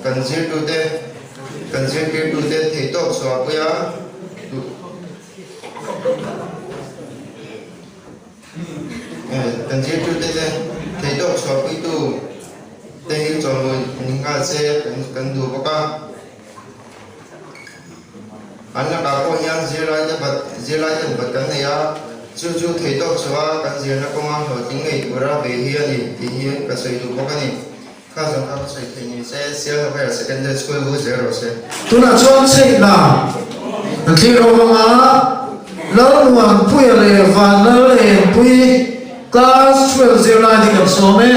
kan zirtute kan zirtirtute theih tawk chhuahpuia Kan zirtirte te theihtawk chhuahpuitu te hi chawlhmui ni nghal se kan duh bawk a. An lakah pawh hian zirlaite bat zirlaiten bat kan nei a, chu chu theihtawk chhuah a kan zirna kawnga hlawhtling ngei tura bei hi a ni tih hi ka sawi duh bawk a ni. Kha zawng kha ka sawi thei ni se, Sialhawk Higher Secondary School hu zel rawh se. Tunah chuan chheihna an thlir ho ang a, Lalmuanpuia leh Vanlalengpui Class 12 zirlai hi kan sawm e.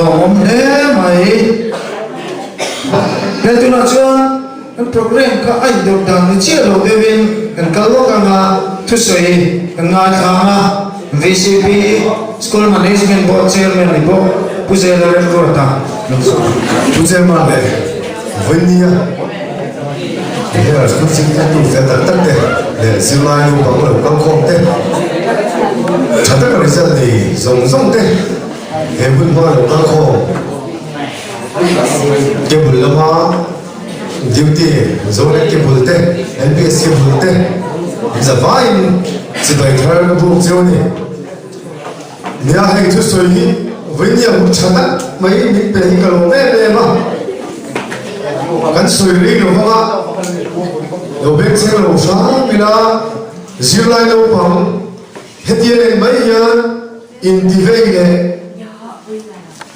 Lawmawm hle mai. He tunah chuan kan program kha a indawrh dan ni chiah lo deuhin kan kal lawk ang a, thusawi kan ngaithla ang a, VCP School Management Board Chairman ni bawk Pu Zela Remruata lo sawi. Pu Chairman leh Vawinia Hera School zirtirtu fel tak tak te leh zirlai naupang lo kalkhawm te tha taka result nei zawng zawng te he hun hma lo kalkhawm Cable lama duty Zonet cable te NPS cable te zavaiin chibai thar ka buk cheu a ni. Nia hei thusawi hi vawinia hmu tha tak mai min pe hi ka lawm em em a, kan sawi rei lo vang a, lo bengchheng lo hram ila zirlai naupang hetia leh mai hian intivei leh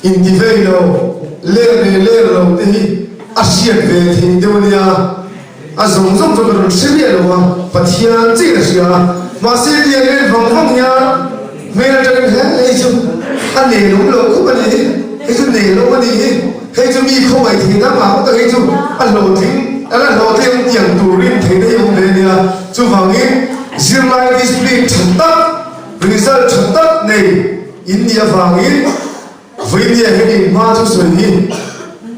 intivei lo ler leh ler lo te hi a hriat ve theih deuh a nia. A zawng zawng chu ka rawn hre miah lo a, Pathian chiin a hria a, mahse tiang en vang vang hian hmel atangin he hei chu a nelawm lo khawp a nih hi, hei chu nelawm a nih hi, hei chu mi khawngaih theih na mah tak hei chu a hlawhtling a la hlawhtling ang tiang turin theihna hi a awm ve a nia, chuvangin zirlai discipline tha tak, result tha tak nei in nih avangin Vawinia hian in hma chu sawi hi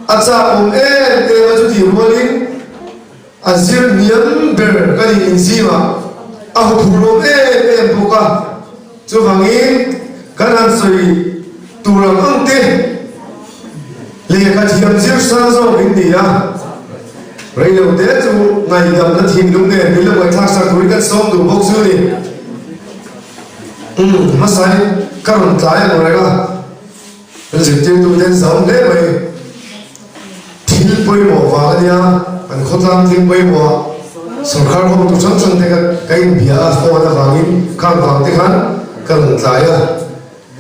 a chak awm em em a chutih rualin a zir hniam ber ka nih inzingah a huphurh awm em em bawk a, chuvangin kan han sawi tur ang ang te lehkha thiam zir sang zawk in ni a, reilo te chu ngaihdamna thinlung nen min lo ngaihthlak sak turin kan sawm duh bawk chu ni. Umm, hmasain ka rawn tlai ang reng a, kan zirtirtu ten zau hle mai. Thil pawimawh vang a nia, kan khawtlang thil pawimawh ah sorkar hotu hrang hrang te kha ka inbia a, phone avangin khang vang te khan ka rawn tlai a,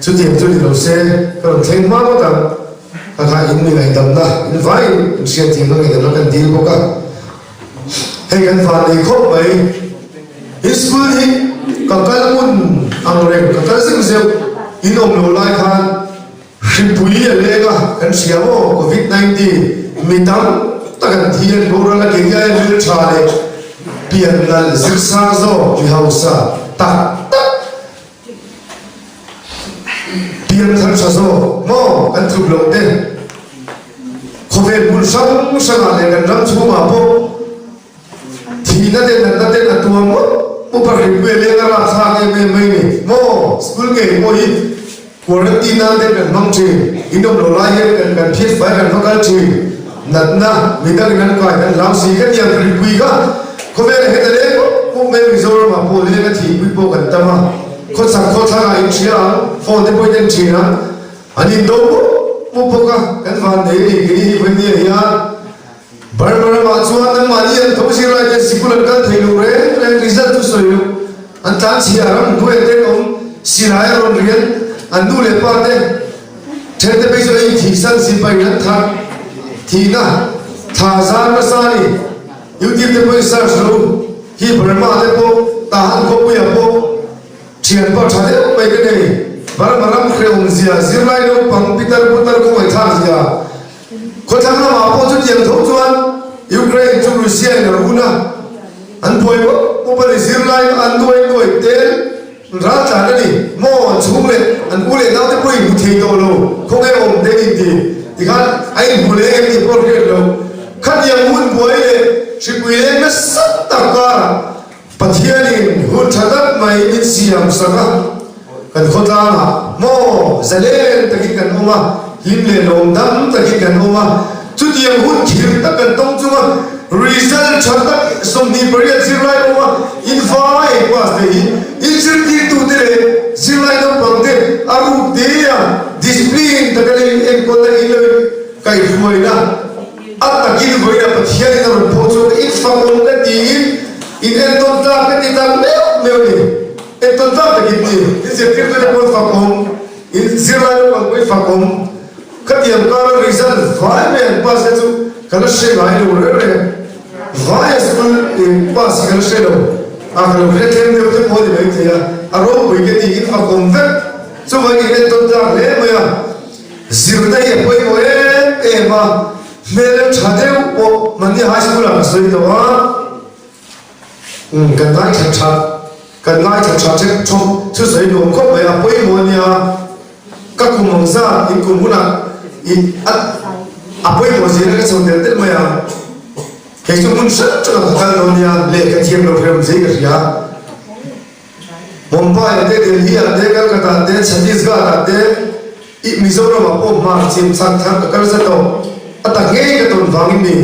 chutiang chu ni lo se ka rawn thleng hma ngawt ang, kha kha in mi ngaihdamna in vaiin in hriatthiamna ngaihdamna kan dil bawk a. Hei kan van nei khawp mai. He school hi ka kal hmun ang reng ka kal zeuh zeuh in awm lo lai khan hripui a leng a kan hria maw covid 19 mi tam tak an thi an boral a kei ai hmel tha leh pian nalh zir sang zawk mi hausa tak tak Pian thar tha zawk maw kan tluk loh te? Khawvel hmun hrang hrangah leh kan ram chhungah pawh thihna te natna ten a tuam mup mup a, hrimpui a leng a rapthlak em em mai ni maw? School ngei pawh hi quarantine nan te kan hmang thin, in awm lo lai hian kan kan phiat fai kan va kal thin, natna midangin an kai kan hlau si ka tiang hrimpui kha khawvelah hian a leng mup mup mai Mizoramah pawh leng a thihpui pawh kan tam a. Khawchhak khawthlang ah in hria ang, phone te pawhin en thin ang, an in do mup mup bawk a, kan van nei ni kei hi Vania hian Burma ramah chuan nangmahni an tho zirlai te sikul an kal thei lo reng reng result chu sawi loh an tlan chhia ram hnuai te an awm silai a rawn rian an nu leh pa te then te phei chu ei thih san sipai an thar thihna thla zar nasa a ni YouTube te pawhin search lo Hi Burma te pawh Tahan khawpuiah pawh thian pawh tha deuh mai ka nei. Burma ram hrehawm zia, zirlai naupang pitar putar khawngaihthlak zia. Khawthlang lamah pawh chutiang tho chuan Ukraine chu Russia in a run a, an buai mup mup a ni. Zirlai an nuai nuai tel ral tlan a ni maw? An chhung leh an u leh naute pawh inhmu thei tawh lo, khawnge awm te an inti tikhan a inhmu leh em tih pawh hriat loh. Khatiang hun buai leh hripui leng nasa tak karah Pathianin hun tha tak mai min siam sak a, kan khawtlangah maw zalen takin kan awm a, hlim leh lawm dam takin kan awm a, chutiang hun khir tak kan tawng chunga result tha tak 28 zirlai awm a, in vai pass te hi in zirtirtute leh zirlai naupangte a ruk te a discipline taka leh in enkawlna in lo in kaihhruaina A takin vawiin a Pathianin a rawn pawh chuan in fakawm ka tiin in entawn tlak ka ti tak meuh meuh a ni. Entawn tlak takin ni. In zirtirtute pawh in fakawm, in zirlai naupang pawh in fakawm. Khatiang kara result vai mai an pass kha chu ka la hre ngai lo reng reng. Vaia school pass hi ka la hre lo. A ka lo hre tlem deuh te pawh a ni maithei a, a ropui ka ti in fakawm vek. Chuvangin in entawn tlak hle mai a. Zirna hi a pawimawh em em a, hmel tha deuh pawh mahni high school ah ka sawi tawh a, umm kan ngaithla that kan ngaithla tha ṭhek ṭhawk chu sawi nuam khawp mai a pawimawh a nia, ka kum ang zat in kum hunah i a a pawimawh zir a ka chho tel tel mai a, kei chu hmun hrang hrangah ka kal dawn nia, lehkha thiam lo hrem zei ka hria. Mumbai ah te, Delhi ah te, Calcutta ah te, Chhattisgarh ah te, ih Mizoram ah pawh hmar chim chak thar ka kal za tawh. A tak ngei ka tawn vangin mi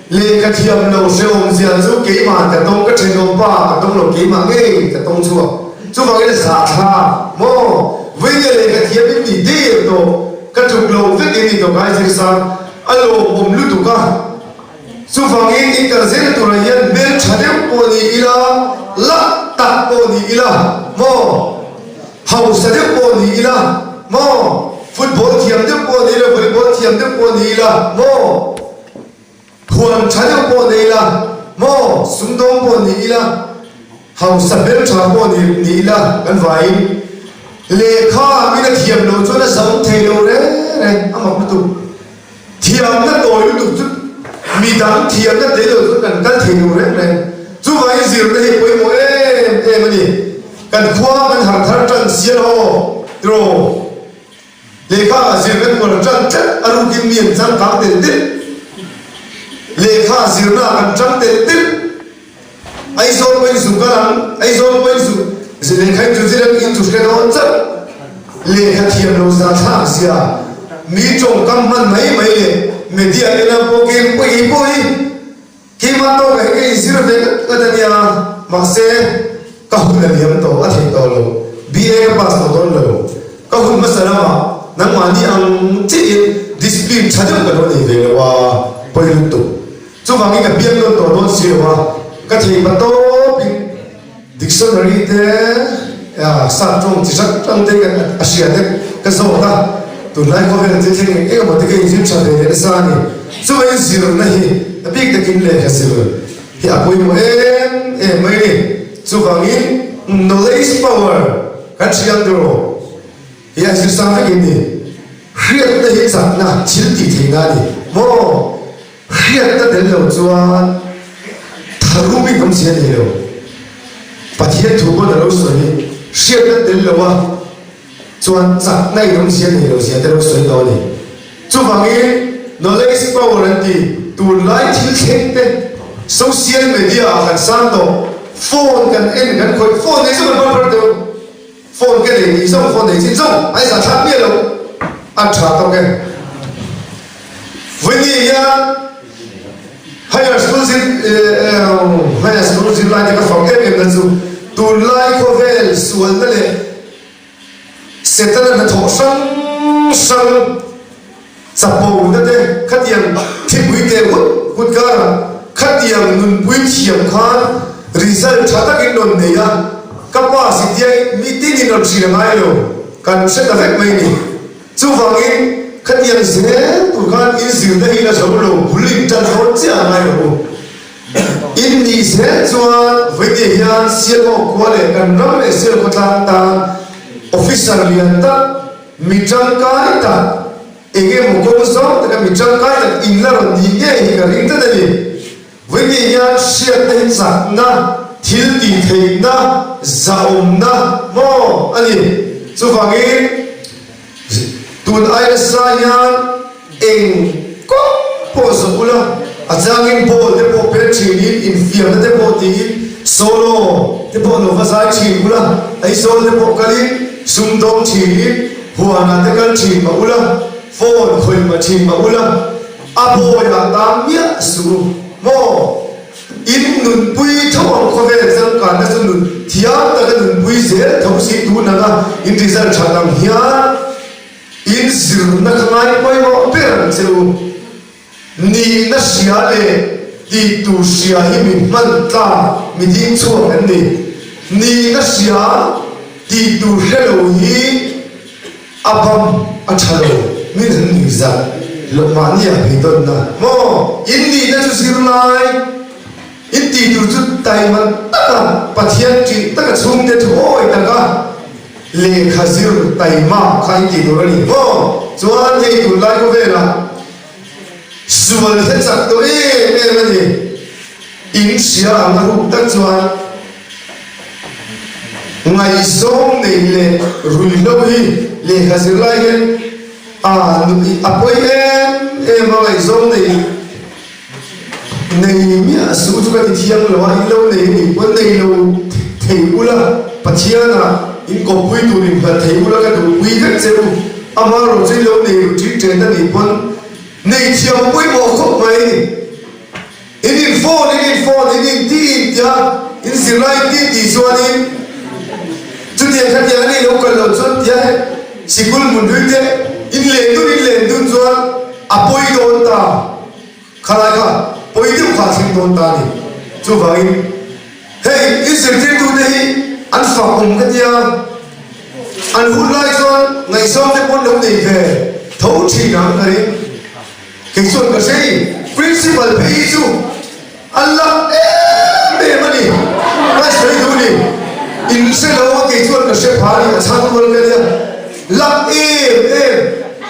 lehkha thiam lo hrehawm zia chu keimah ka tawng, ka thenawm pa ka tawng lo keimah ngei ka tawng chhuak. Chuvangin a zahthlak maw? Vawinia lehkha thiam in ni der tawh, ka tluk lo vek in ni tawh ka zir sang a lawmawm lutuk a. Chuvangin in kal zel turah hian hmel tha deuh pawh ni ila, la tak pawh ni ila maw, hausa deuh pawh ni ila maw, football thiam deuh pawh ni ila, volleyball thiam deuh pawh ni ila maw, huan tha deuh pawh nei ila maw, sumdawng pawh ni ila, hausa hmel tha pawh ni ni ila kan vaiin lehkha min a thiam loh chuan a zam thei lo reng reng a mak lutuk. Thiamna tawi lutuk chu midang thiamna tel lo chuan kan kal thei lo reng reng. Chuvangin zirna hi pawimawh em em a ni. Kan khua kan harh thar tan sial haw tiraw? Lehkha ah zir kan uar tan tlat a rukin mi an changkang tel tel. Lehkha zirna ah kan chang tel tel. Aizawl pawhin zu kal ang, Aizawl pawhin zu lehkha in chu zir ang in chu hre dawn chauh. Lehkha thiam lo za thlak zia, mi tawngkam hman mai mai leh media te lam pawh keng pawh pawh hi keimah tawkah hi ka inzir ve ngat ngat a nia, mahse ka hun a liam tawh a theih tawh lo, BA ka pass tawh dawn lo, ka hun hmasa lamah nangmahni ang chiahin discipline tha deuh ka lo nei ve lo a, pawi lutuk. Chuvangin ka piang nawn tawh dawn si lo a, ka thei pa tawpin dictionary te sap tawng chi hrang hrang te ka a hria te ka zawt a, tunlai khawvel thil thleng eng eng emaw te ka inzir tha ve leh nasa a ni. Chuvangin zirna hi a bik takin lehkha zir hi a pawimawh em em mai a ni. Chuvangin knowledge power kan hria ang tiraw? Hi a zir sang vek in ni. Hriatna hi chakna thil tih theihna a ni maw? Hriatna tel lo chuan tharum in awmzia a nei lo. Pathian thu pawn a lo sawi hi hriatna tel lo a chuan chakna in awmzia a nei lo zia te lo sawi tawh a ni. Chuvangin knowledge power an ti tunlai thil thleng te social media ah kan sang tawh phone kan en kan khawih phone nei zawk an hman phar deuh. Phone ka nei tih zawng phone nei chin zawng a inzah thlak miah lo a tha tawk e. Vawiin hian higher school zir higher school zirlai te ka fak em em na chu tunlai khawvel sualna leh Setana hnathawh hrang hrang chapo na te khatiang thipui te hut hut karah khatiang nunpui thiam khan result tha takin rawn nei a, ka pass i tia mi tinin rawn hria ngai lo, kan hre ta vek mai ni. Chuvangin khatiang zel tur khan in zirna hi la zo lo bul in tan dawn chiah a ngai lo u. In nih zel chuan vawinia hian Sialhawk khua leh kan ram leh Sialkhaw tlang tan officer lian tak, Mi tangkai tak, eng emaw kawng zawng taka mi tangkai tak in la rawn nih ngei hi ka ring tlat a ni. Vawinia hian hriatna hi chakna, thil tih theihna, zahawmna maw a ni. Chuvangin tun ai nasa hian eng kawng pawh zawh ula, a changin ball te pawh pet thinin, infiamna te pawh tiin solo te pawh lo va zai thin ula, Aizawl te pawh kalin sumdawng thinin huanah te kal thin mah ula, phone khawih mah thin mah ula, a bawiah tang miah suh u maw? In nunpui tho ang khawvel changkanna chu nun thiam taka nunpui zel tho si tun anga in result that ang hian In zirna ka ngai pawimawh ber ang che u. Nihna hria leh tih tur hria hi mi hman tlak, mi ding chhuak an ni. Nihna hria, tih tur hre lo hi a bam a tha lo, min han nuih zat loh mahni ah beidawnna maw? In nihna chu zirlai, in tih tur chu taima taka Pathian ṭih taka chhungte thuawi taka, Lehkha zir taima kha in tih tur a ni maw? Chuan hei tunlai khawvelah sual hi a chak tawh em em a ni. In hria ang a ruk tak chuan ngaihzawng nei leh ruihhlo hi lehkha zir lai hian a a pawi em em a ngaihzawng nei Nei miah suh chu ka ti thiang lo a, in lo nei anih pawn nei lo thei ula, Pathianah in kawppui tur in hlat thei ula ka duhpui vek che u, amaherawh chu in lo nei ru ṭin ṭen anih pawn nei thiam pawimawh khawp mai. In in phone, in in phone, in in ti in tia, in zirlai in ti tih chuanin chutiang khatiang anih lo kal loh chuan tia sikul hmun hlui te in len dun in len dun chuan a pawi dawn ta. Khalai kha pawi deuh kha a thleng dawn ta a ni. Chuvangin hei in zirtirtute hi an fak awm ka tia, an hun lai chuan ngaihzawng te pawn lo nei ve tho thin ang ka ring. Kei chuan ka hre i principal phei hi chu an lak em em a ni. Ka sawi duh ni, in hre lo a kei chuan ka hre pha a ni, a chhan rual ka nia. Lak em em,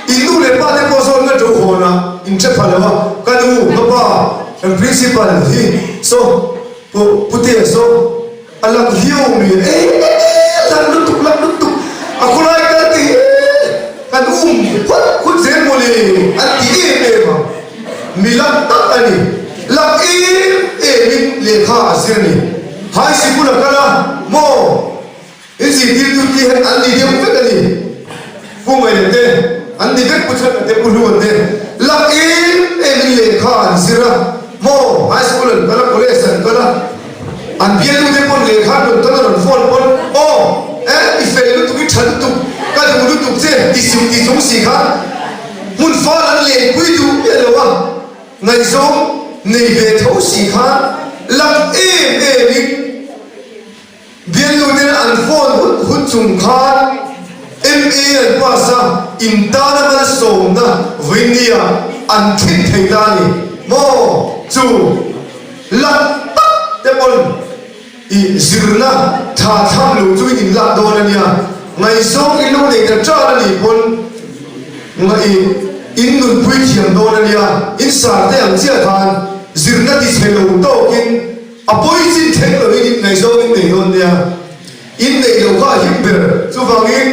in nu leh pa te pawh zawn ka ṭo hawn a, in hre pha lo a, ka nu, ka pa, kan principal hi saw pu Putea saw a lak viau mi e lak lutuk lak lutuk a khawlai kal te hi kan um hut hut zel mawle an ti em em a, mi lak tak a ni, lak em em in lehkha a zir a ni, high sikul a kal a maw. I zirtirtu te hian an ni deuh vek a ni. Pu Ngaina te an ni vek, Pu Chhana te, Pu Hlua te lak em em in lehkha an zir a, maw high school an kal a, college an kal a, an bialnu te pawn lehkha an rawn tawn a rawn phone pawn aw eh i fel lutuk i tha lutuk ka duh lutuk che ti chung ti chung si khan hmun fal an lenpui duh miah lo a, ngaihzawng nei ve tho si khan lak em em in Bialnu ten an phone hut hut chung khan MA an pass a, in tana malsawmna vawinia an thlen thei ta a ni maw? Chu lak tak te pawn i zirna tha thlam lo chungin in lak dawn a nia, ngaihzawng i lo nei ta ṭan a nih pawn i in nunpui thiam dawn a nia, in sar te ang chiah khan zirna ti chhe lo tawkin A pawi chin thleng loin in ngaihzawng in nei dawn nia, in neih loh kha a him ber. Chuvangin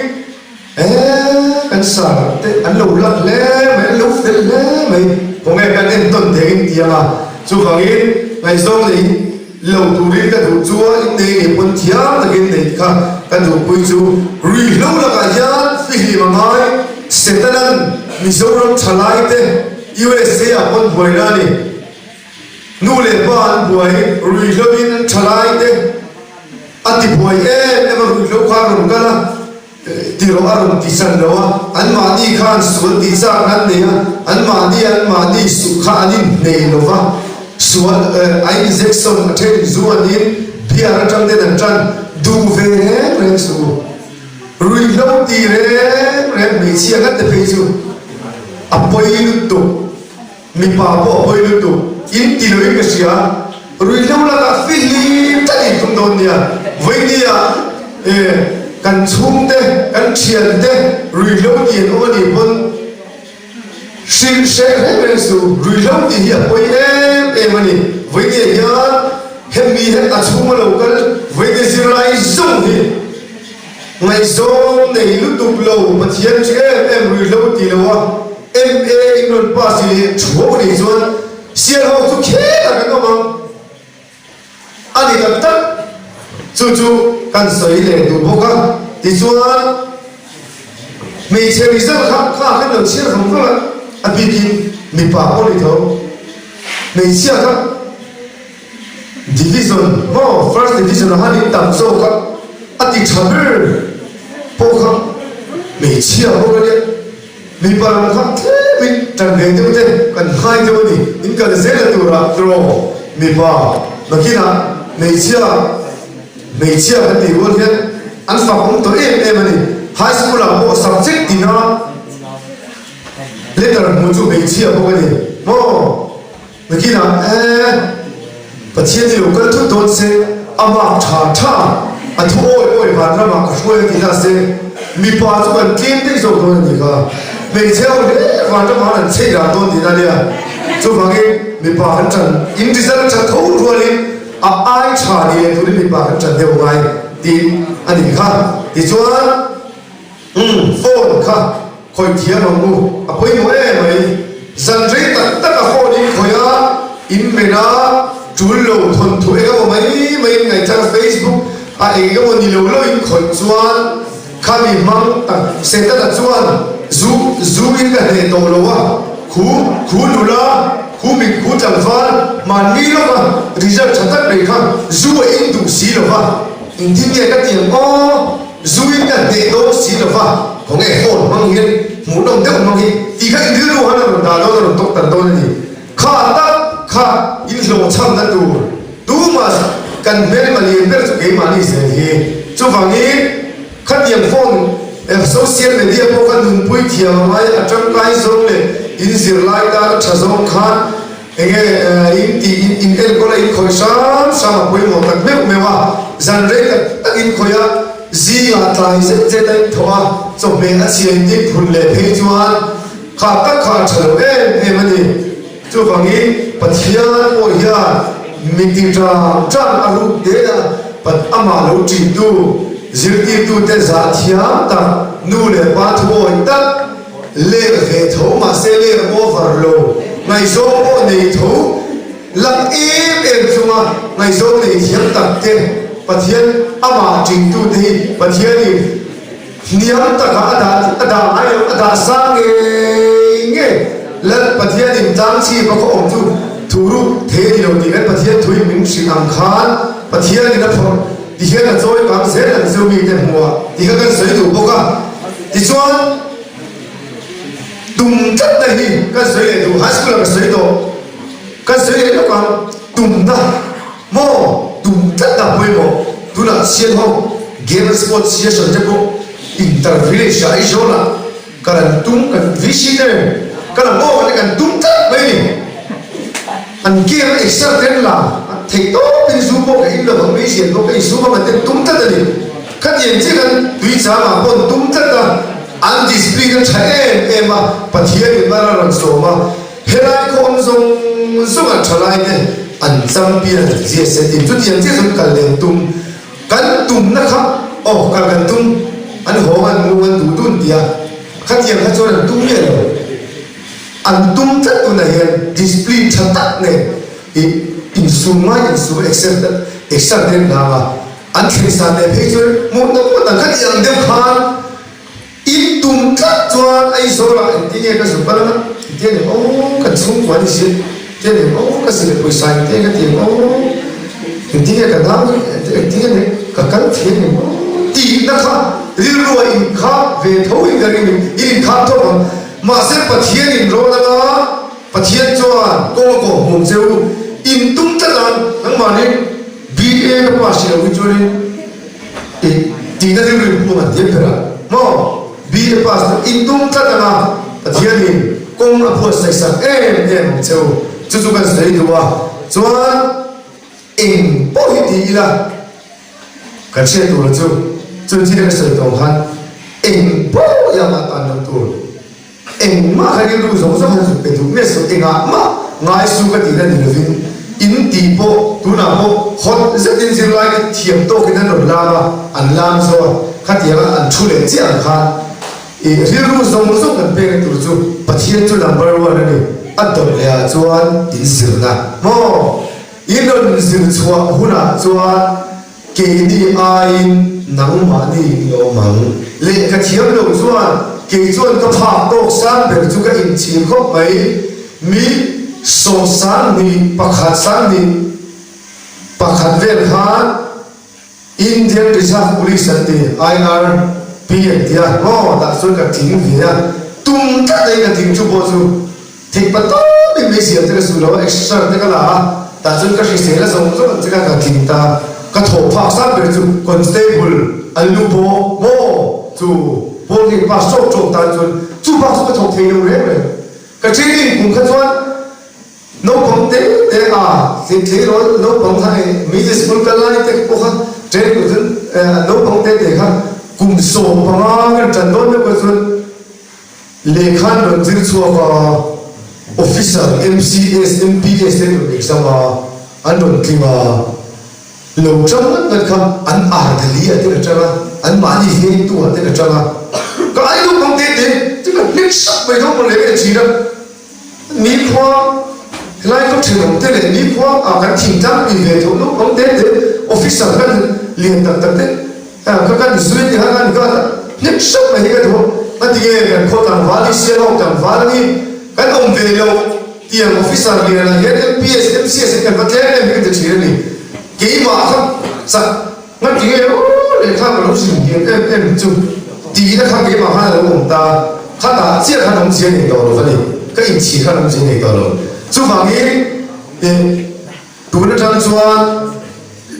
eh kan sar te an lo lat hle mai, an lo fel hle mai, khawnge kan entawn thei in ti ang a. Chuvangin ngaihzawng nei lo turin ka duh chu a, in nei ngei pawn thiam takin neih kha ka duhpui chu. Ruihhlo lakah hian fihlim a ngai, Setanan Mizoram thalaite USA ah pawn buaina a ni. Nu leh pa an buai, ruihhlo-in an thalai te a ti buai em em a, ruihhlo kha a rawn kal a, tiraw a rawn ti chan lo a, anmahni khan sual tih chak an nei a, anmahni anmahni suh kha an inhnei lo va, sual a injection a then zu an in, beer atang ten an tan duh ve reng reng suh u. Ruihhlo ti reng reng hmeichhia ngat te phei chu a pawi lutuk. Mipa pawh a pawi lutuk in ti loin ka hria, ruihhlo lakah fihlim tlat in tum dawn nia, vawinia e kan chhungte kan thiante ruihhlo ti an awm a nih pawn hrilh hreh reng reng suh, ruihhlo tih hi a pawi em em a ni, vawinia hian hemi hian a chhung a lo kal vawinia zirlai zawng hi Ngaihzawng nei lutuk lo Pathian chi em em ruihhlo ti lo a MA in rawn pass i leh thuau a nih chuan sial ho chu khet ah kan awm ang a ni tak tak chu chu kan sawi leh duh bawk a tichuan hmeichhe result kha kha kan lo chhiar vang vang a a bikin mipa pawh ni tho hmeichhia kha Division maw first division ah han in tam zawk a, a ti tha ber pawh kha hmeichhia bawk a nia, mipa lam kha tlem in tan ve deuh te kan ngai deuh a ni, in kal zel na turah draw mipa nakinah hmeichhia hmeichhia kan tih rual hian an fak awm tawh em em a ni, high school ah pawh subject tina letter hmuh chu hmeichhia bawk a ni maw. Nakinah eh, Pathian hi lo kal thut dawn se, a mak tha tha, a thu awi awi van ramah ka hruai a ti ta se, mipa chu kan tlem daih zawk dawn a ni kha. Hmeichhe ho hle vanram ah an chei dah dawn tihna nia. Chuvangin mipa kan ṭan in result ṭhat tho rualin a ai ṭha ni leh turin mipa kan ṭan deuh ngai tih a nih kha. Tichuan umm phone kha khawih thiam ang u, a pawimawh em mai. Zan rei tak tak a phone in khawih a, in men a, ṭul lo thawnthu eng emaw mai mai in ngaihthlak a Facebook a eng emaw ni lo lo in khawih chuan Khami hmang tak Setana chuan zu zu in ka hneh tawh lo a, khu khu nula, khu mit khu tlangval, mahni lawka result tha tak nei kha zu a in duh si lo va, engtin nge ka ti ang aw, zu in ka hneh dawn si lo va, khawnge phone hmang hian hmuhnawm deuh hmang hi tih kha in rilru han a rawn dah dawn a rawn tawk tan dawn a ni. Kha tak kha in hlawhchhamna tur tumah kan hmelma lian ber chu keimahni zel hi. Chuvangin khatiang phone social media pawh kha nunpui thiam a ngai, a tangkai zawng leh in zirlai tan a tha zawng khan enge in tih in in enkawl a in khawih hram hram a pawimawh tak meuh meuh a, zan rei tak tak in khawih a, zingah tlai zet zet a in thawh a, chawhmeh a chhia in tin phun leh phei chuan Kha tak kha a tha lo em em a ni. Chuvangin Pathian pawh hian mi ti ṭang ṭang a ruk te a, amah lo ṭihtu, zirtirtute zah thiam tak, nu leh pa thuawi tak, ler ve tho mahse ler over lo, ngaihzawng pawh nei tho, lak em em chunga ngaihzawng nei thiam tak te Pathian amah ṭihtute hi Pathianin Hniam takah a dah a dah ngai lo, a dah sang ngei ngei. Lal Pathianin tlang chhip a khaw awm chu thu ruk thei a ni lo tih kan Pathian thuin min hrilh ang khan Pathianin a phawrh ti hian a chawi kang zel ang chu mite hmuh ah ti kha kan sawi duh bawk a. Tichuan tum tlatna hi kan sawi leh duh, high school ah ka sawi tawh, kan sawi leh lawk ang, tumna. Maw tum tlat a pawimawh tunah sian ho game sport session te pawh inter village ah Aizawl ah kan an tum kan VC te nen kan ang aw kan tum tlat mai ni an game a exer te an la theih tawp in zu pawh ka in lo ang meizial pawh ka insum ang an ten tum tlat a ni khatiang chiah kan tui chang ah pawh an tum tlat a an discipline a tha em em a Pathian in mar a rawn sawm a. Helai khaw awm zawng zawng an tha lai te an champion zia se tin chutiang chiah chuan kal leh tum kan tumna kha aw kal kan tum an hawng an mu an duh dun tia khatiang kha chuan an tum miah lo an tum tlat tunah hian discipline tha tak nen ih insum ngai insum exer exer te an hlang a an thleng san leh phei chuan hmuh nawk ngawt ang khatiang deuh khan In tum tlat chuan Aizawl ah engtin nge ka zuk kal anga? Engtin a ni aw kan chhungkua ni si, engtin a ni aw ka zir pawisa engtin nge ka ti ang aw, engtin nge ka nau engtin nge ni ka kal thei ang em aw tihna kha rilru a inkhak ve tho in ka ring in inkhak tho ang. Mahse Pathian in rawn anga Pathian chuan kawng a kawh hmuh che u in tum tlat ang nangmahni BA ka pass lo hi chuanin I tihna rilru in pum an tiam ber a maw? BA pass chu in tum tlat ang a, Pathianin kawng a buatsaih sak em em ang che u. Chu chu kan sawi duh a, chuan eng pawh hi ti ila kan hriat tur chu chun thil ka sawi tawh khan eng pawh i amah tan loh tur. Engmah kha rilru zawng zawng han zuk pe duh miah suh, engah mah ngai su ka tihna ni lovin in tih pawh tunah pawh hot zetin zirlai te thiam tawkin an rawn lam a, an lam zo a, khatianga an thu leh chiah ang khan i rilru zawng zawng kan pekna tur chu Pathian chu number one a ni, a dawt leh ah chuan in zirna maw? In rawn zir chhuah hunah chuan Keini aiin nangmahni i awm ang. Lehkha thiam lo chuan kei chuan ka phak tawk sang ber chu ka inchhir khawp mai. Mi sawmsang hnih pakhat sang hnih pakhat vel khan Indian Reserve Police an ti, IRP an ti a, maw tah chuan ka tling ve a, tum tlat aiin ka tling chu pawh chu. Theih pa tawp in meizial te ka su lo a, exer te ka la a, tah chuan ka hrisel a zawng zawng ang che kha ka tling ta, ka thawh phak zat ber chu constable an lu pawh maw chu pawl hi pass tawk tawk tan chuan chu bak chu ka thawk thei lo reng reng. Ka training kum kha chuan naupang te te a tleirawl naupang kha hei middle school kal lai te pawh kha training kum chuan naupang te te kha kum 15 kan tan dawn meuh kha chuan. Lehkha an rawn zir chhuak a, Officer, MCS, MPS te an rawn exam a, an rawn tling a. Lo tang ngat ngat kha an ardali ah te ka tang a, an mahni vengtu ah te ka tang a. Ka ai naupang te te chu ka hnek sak mai dawn mawle ka ti thin a. Nikhua helai khaw thenawm te leh nikhua ah kan thingtlangpui ve tho naupang te te officer kan lian tak tak te ka kan zui te khan kan ka hnek sak mai hi ka duh a. Ngatinge kan khaw tlangval hi Sialhawk tlangval a ni kan awm ve loh tiang officer lian ah hian MPS, MCS hi kan va tlem em hi ka ti thin a ni. Keimah kha chak Ngatinge aw lehkha ka lo zin hian em em chu tihna kha keimah khan a lo awm ta, khatah chiah khan awmzia nei tawh lo va ni, ka inchhir khan awmzia nei tawh lo. Chuvangin eh tun atang chuan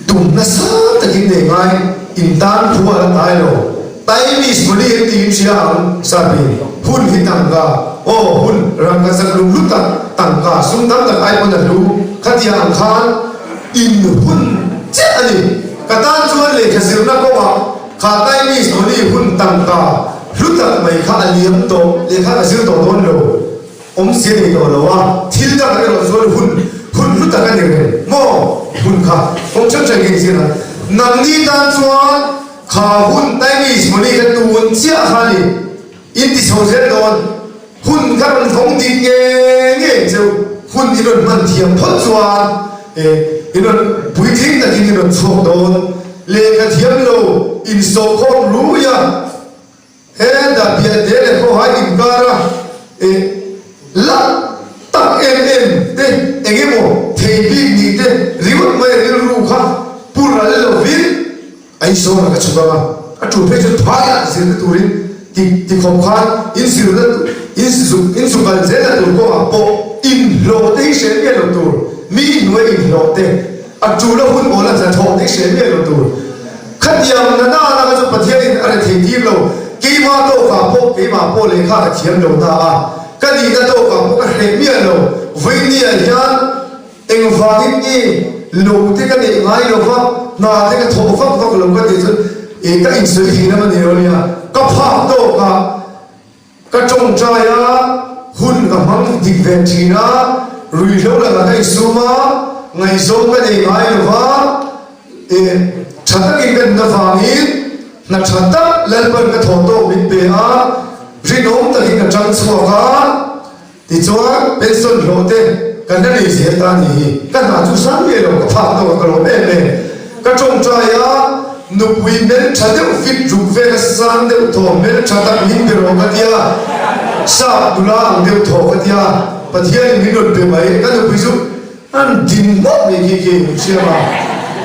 tum nasa takin nei ngai in tan thu a la tai lo. Time is money an tiin hria ang Sapi, hun hi tangka, aw hun rangka zak lung hlu tak tangka sum tam tak ai pawn a hlu, khatia ang khan In hun chiah a ni. Ka tan chuan lehkha zirna kawngah kha Chinese money hun tangka hlu tak mai kha a liam tawh, lehkha ka zir tawh dawn lo, awmzia nei tawh lo a, thil dangah erawh chuan hun hun hlu tak a ni reng maw? Hun kha kawng hrang hrang in zir a, nangni tan chuan kha hun Chinese money kha tun chiah kha a ni, in ti chho zel dawn. Hun ka rawn vawng dik nge nge cheu, hun i rawn hman thiam phawt chuan i rawn puitling takin i rawn chhuak dawn. Lehkha thiam lo insawhkhawm rui a, he Dapiahte leh Khawhai inkar a la tak em em te eng emaw thei bik nih te ringawt mai rilru kha pu ral lovin, Aizawl ah ka chhuk ang a, a tul phei chuan phaiah zirna turin ti ti khawp khan in zirna in zuk in zuk kal zelna tur kawngah pawh inhlawh te hi hre miah lo tur, mi hnuai inhlawh te, a tul a hun awl a hnathawh te hi hre miah lo tur. Khatiang na nana kha chu Pathianin a rethei tir lo, keimah tawkah pawh keimah pawh lehkha ka thiam lo ta a, ka nihna tawkah pawh ka hreh miah lo, vawinia hian Engvangin nge lo te ka neih ngai lo va, hna te ka thawh vak vak lo ka tih chuan e ka insawi thei lam a ni lo nia, ka phak tawk a, ka tawngtai a, hun ka hmang dik ve thin a, ruihhlo lakah ka insum a, ngaihzawng ka nei ngai lo va, e tha takin ka nun avangin hna tha tak Lalpan ka thawh tawk min pe a, rinawm takin ka tang chhuak a. Tichuan, pension hlawh te kan la nei zel ta a ni hi. Ka hna chu sang nge lo, ka phak tawk a ka lawm em em. Ka tawngtai a, nupui hmeltha deuh fit ruk vel a sang deuh thaw hmeltha tak min pe rawh ka tia, sap nula ang deuh thaw ka tia, Pathianin min rawn pe mai. Ka nupui chu an din ngawt mai khi khi min hriam a,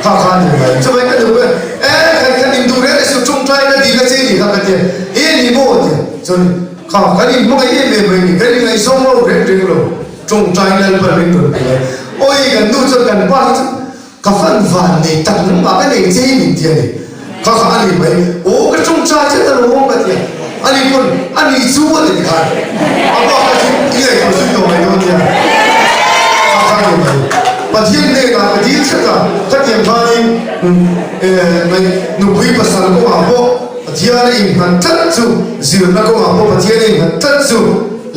kha kha a ni mai. Chuvai ka nupui a, E khan khan induh reng reng suh, tawngtai ka dil a che ni kha ka tia, E ni maw a tia. Chuan Kha kan inhmangaih em em mai ni, kan ingaihzawng lo reng reng lo, tawngtai Lalpa ring rawn pe mai. Awi kan nu chuan kan pa hi chu ka fan van nei tak nangmah ka nei che hi min ti a ni. Kha kha a ni mai, aw ka tawngtai chiah ta lo awm ka ti a, ani pawn a ni chu a ti khan a pa kha chu i ngaihtuah zui tawh mai dawn nia. Kha kha a ni mai. Pathian hnenah ka dil tlat a, khatiang khanin nupui pasal kawngah pawh Pathian a innghat tlat chu, zirna kawngah pawh Pathian a innghat tlat chu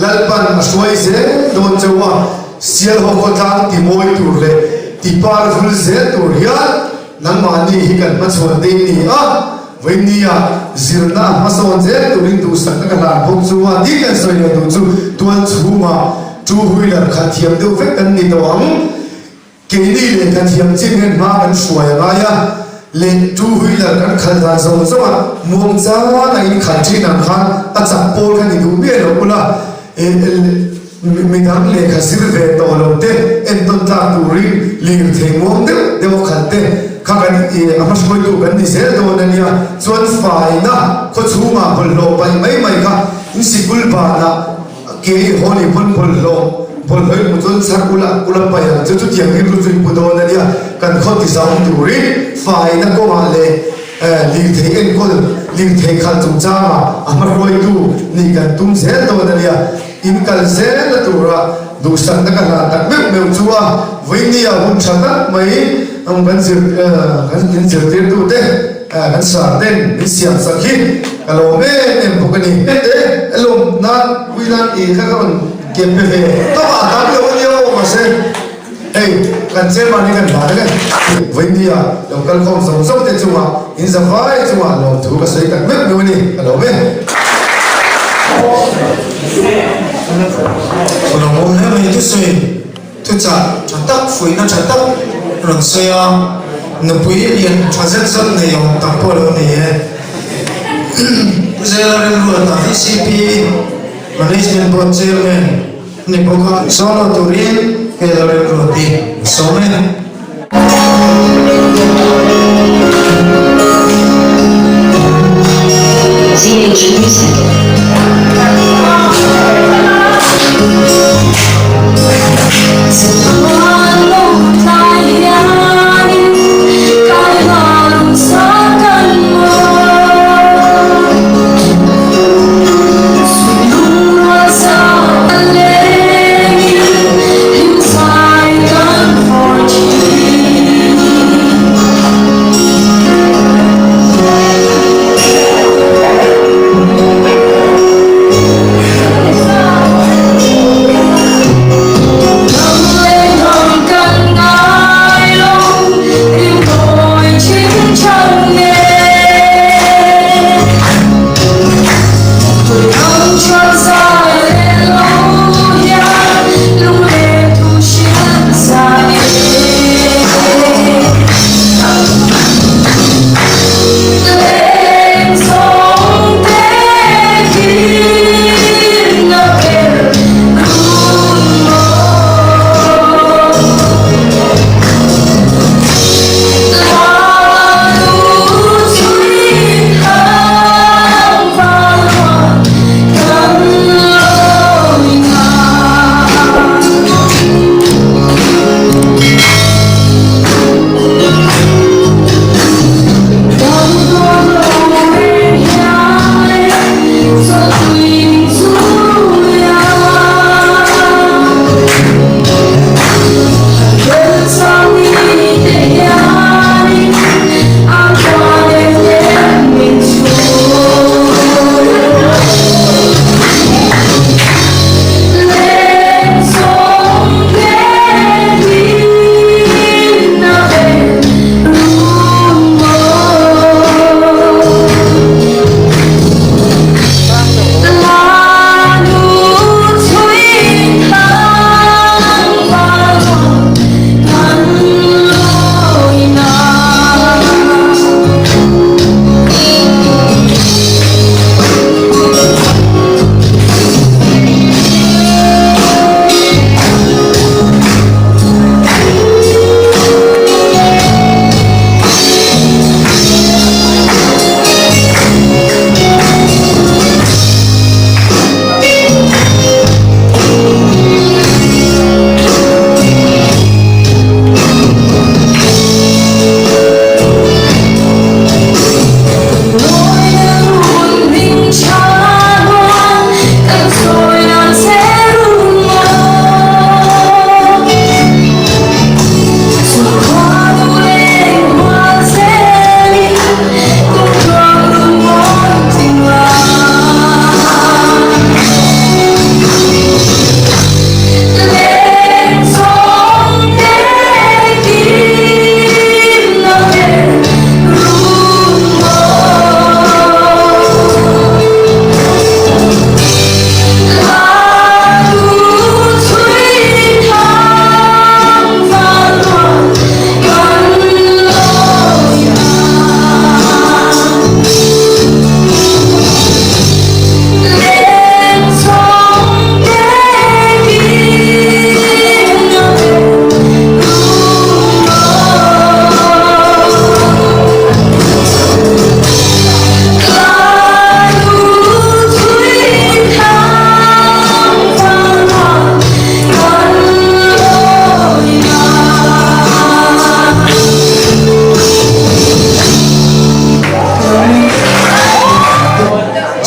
Lalpan a hruai zel dawn chauh a, Sialhaw khawtlang ti mawi tur leh ti par vul zel tur hian nangmahni hi kan hmachhuan ding ni a, vawinia zirna a hmasawn zel turin duhsakna ka hlan bawk chu a tin kan sawi leh duh chu tual chhungah two wheeler khalh thiam deuh vek kan ni tawh ang. Keini lehkha thiam chin hian hma kan hruai a ngai a, leh two wheeler kan khalh dan zawng zawng a muang chang a in khalh thin ang khan a chak pawl kha ni duh miah lo ula, midang lehkha zir ve tawh lo te entawn tlak turin lirthei muang deuh deuh a khalh te kha kan a hmahruaitu kan ni zel dawn a nia, chuan faina khaw chhungah bawlhhlawh paih mai mai kha in sikul banah Ke i haw ni pawn bawlhhlawh bawlhhlawh i hmu chuan chhar ula ula paih ang chu chutiang rilru chu i pu dawn a nia kan khaw ti zau turin faina kawngah leh lirthei enkawl lirthei khalh chungchangah a hmahruaitu nih kan tum zel dawn a nia in kal zelna tura duhsakna ka hlan tak meuh meuh chu a vawinia hun tha tak mai kan zir kan inzirtirtute kan sar ten min siamsak hi. Ka lawm em em bawk a ni. Hete lawm nan pui nan i kha ka rawn kep pe ve tawp a, tam lo a nia aw mahse hei kan chairman hi kan hla reng a ni. Vawiindia lo kal khawm zawng zawng te chungah in zavai chungah lawmthu ka sawi tak meuh meuh a ni, ka lawm e. Ka lawm hle mai thusawi. Thuchah tha tak, fuihna tha tak rawn sawi a, nupui lian tha zet zet nei awm tak pawh lo ni e. Pu Zela rilruata VCP Management Board Chairman a ni bawk a, solo turin hei lo rilruat hi a sawm e. ZH Music.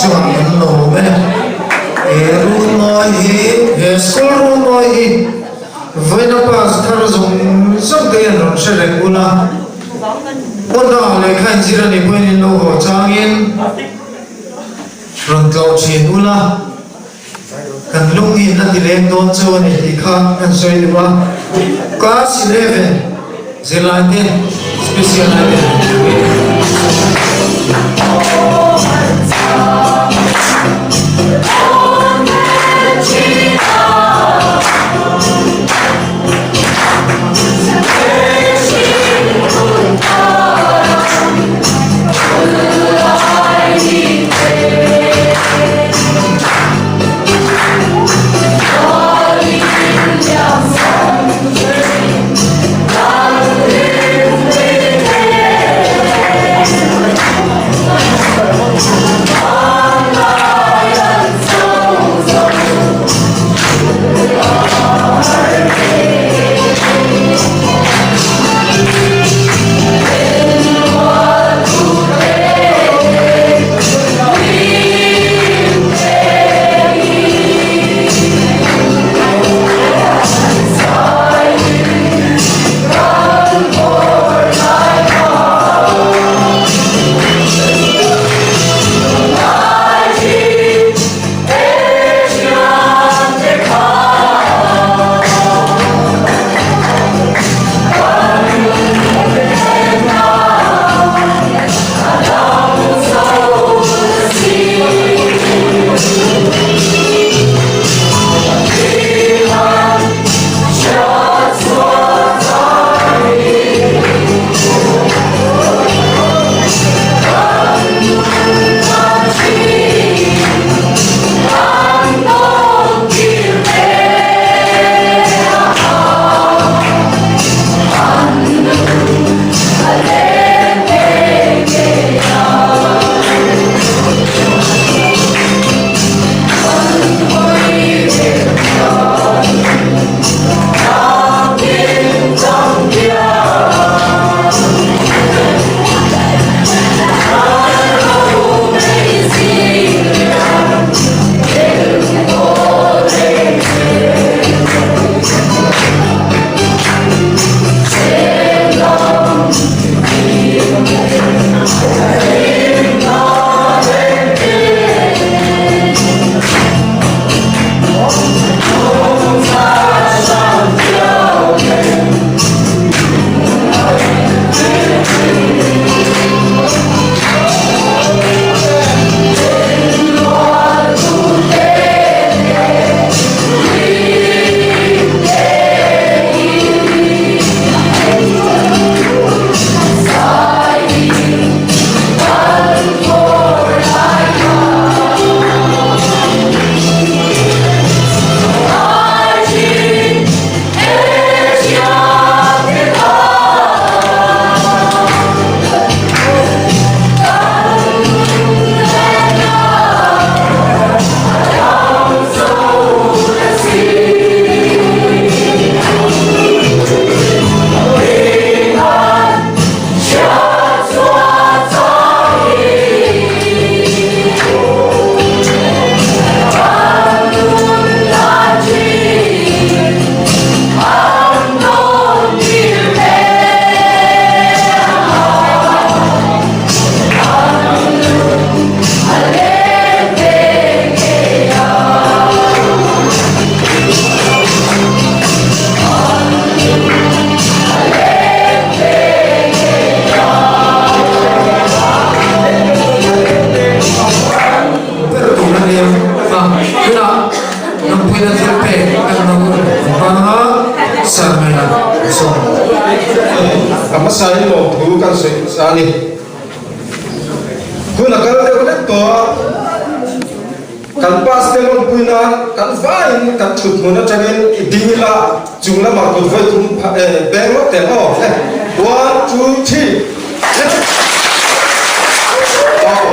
Chuan kan lawm e. He runmawi hi, he school runmawi hi vawiina pass thar zawng zawng te hian rawn hre reng ula, hmun dangah lehkha inzir a nih pawhin in lo haw changin. Rawn tlawh thin ula, kan lungin a ti leng dawn chu a ni tih kha kan sawi duh a. Class 11 zirlai te special item. Ber tur a nia a, tunah Lampuina thil pek kan lo hmang a, Sarmela a sawm. A hmasa in lawmthu kan sawi hmasa a ni. Hun a kal deuh hlek tawh a, kan pass te lawmpui nan kan vaiin kan thut hmun atangin i ding ila chung lamah kut vawi thum beng rawh teh aw. One, two, three. Aw,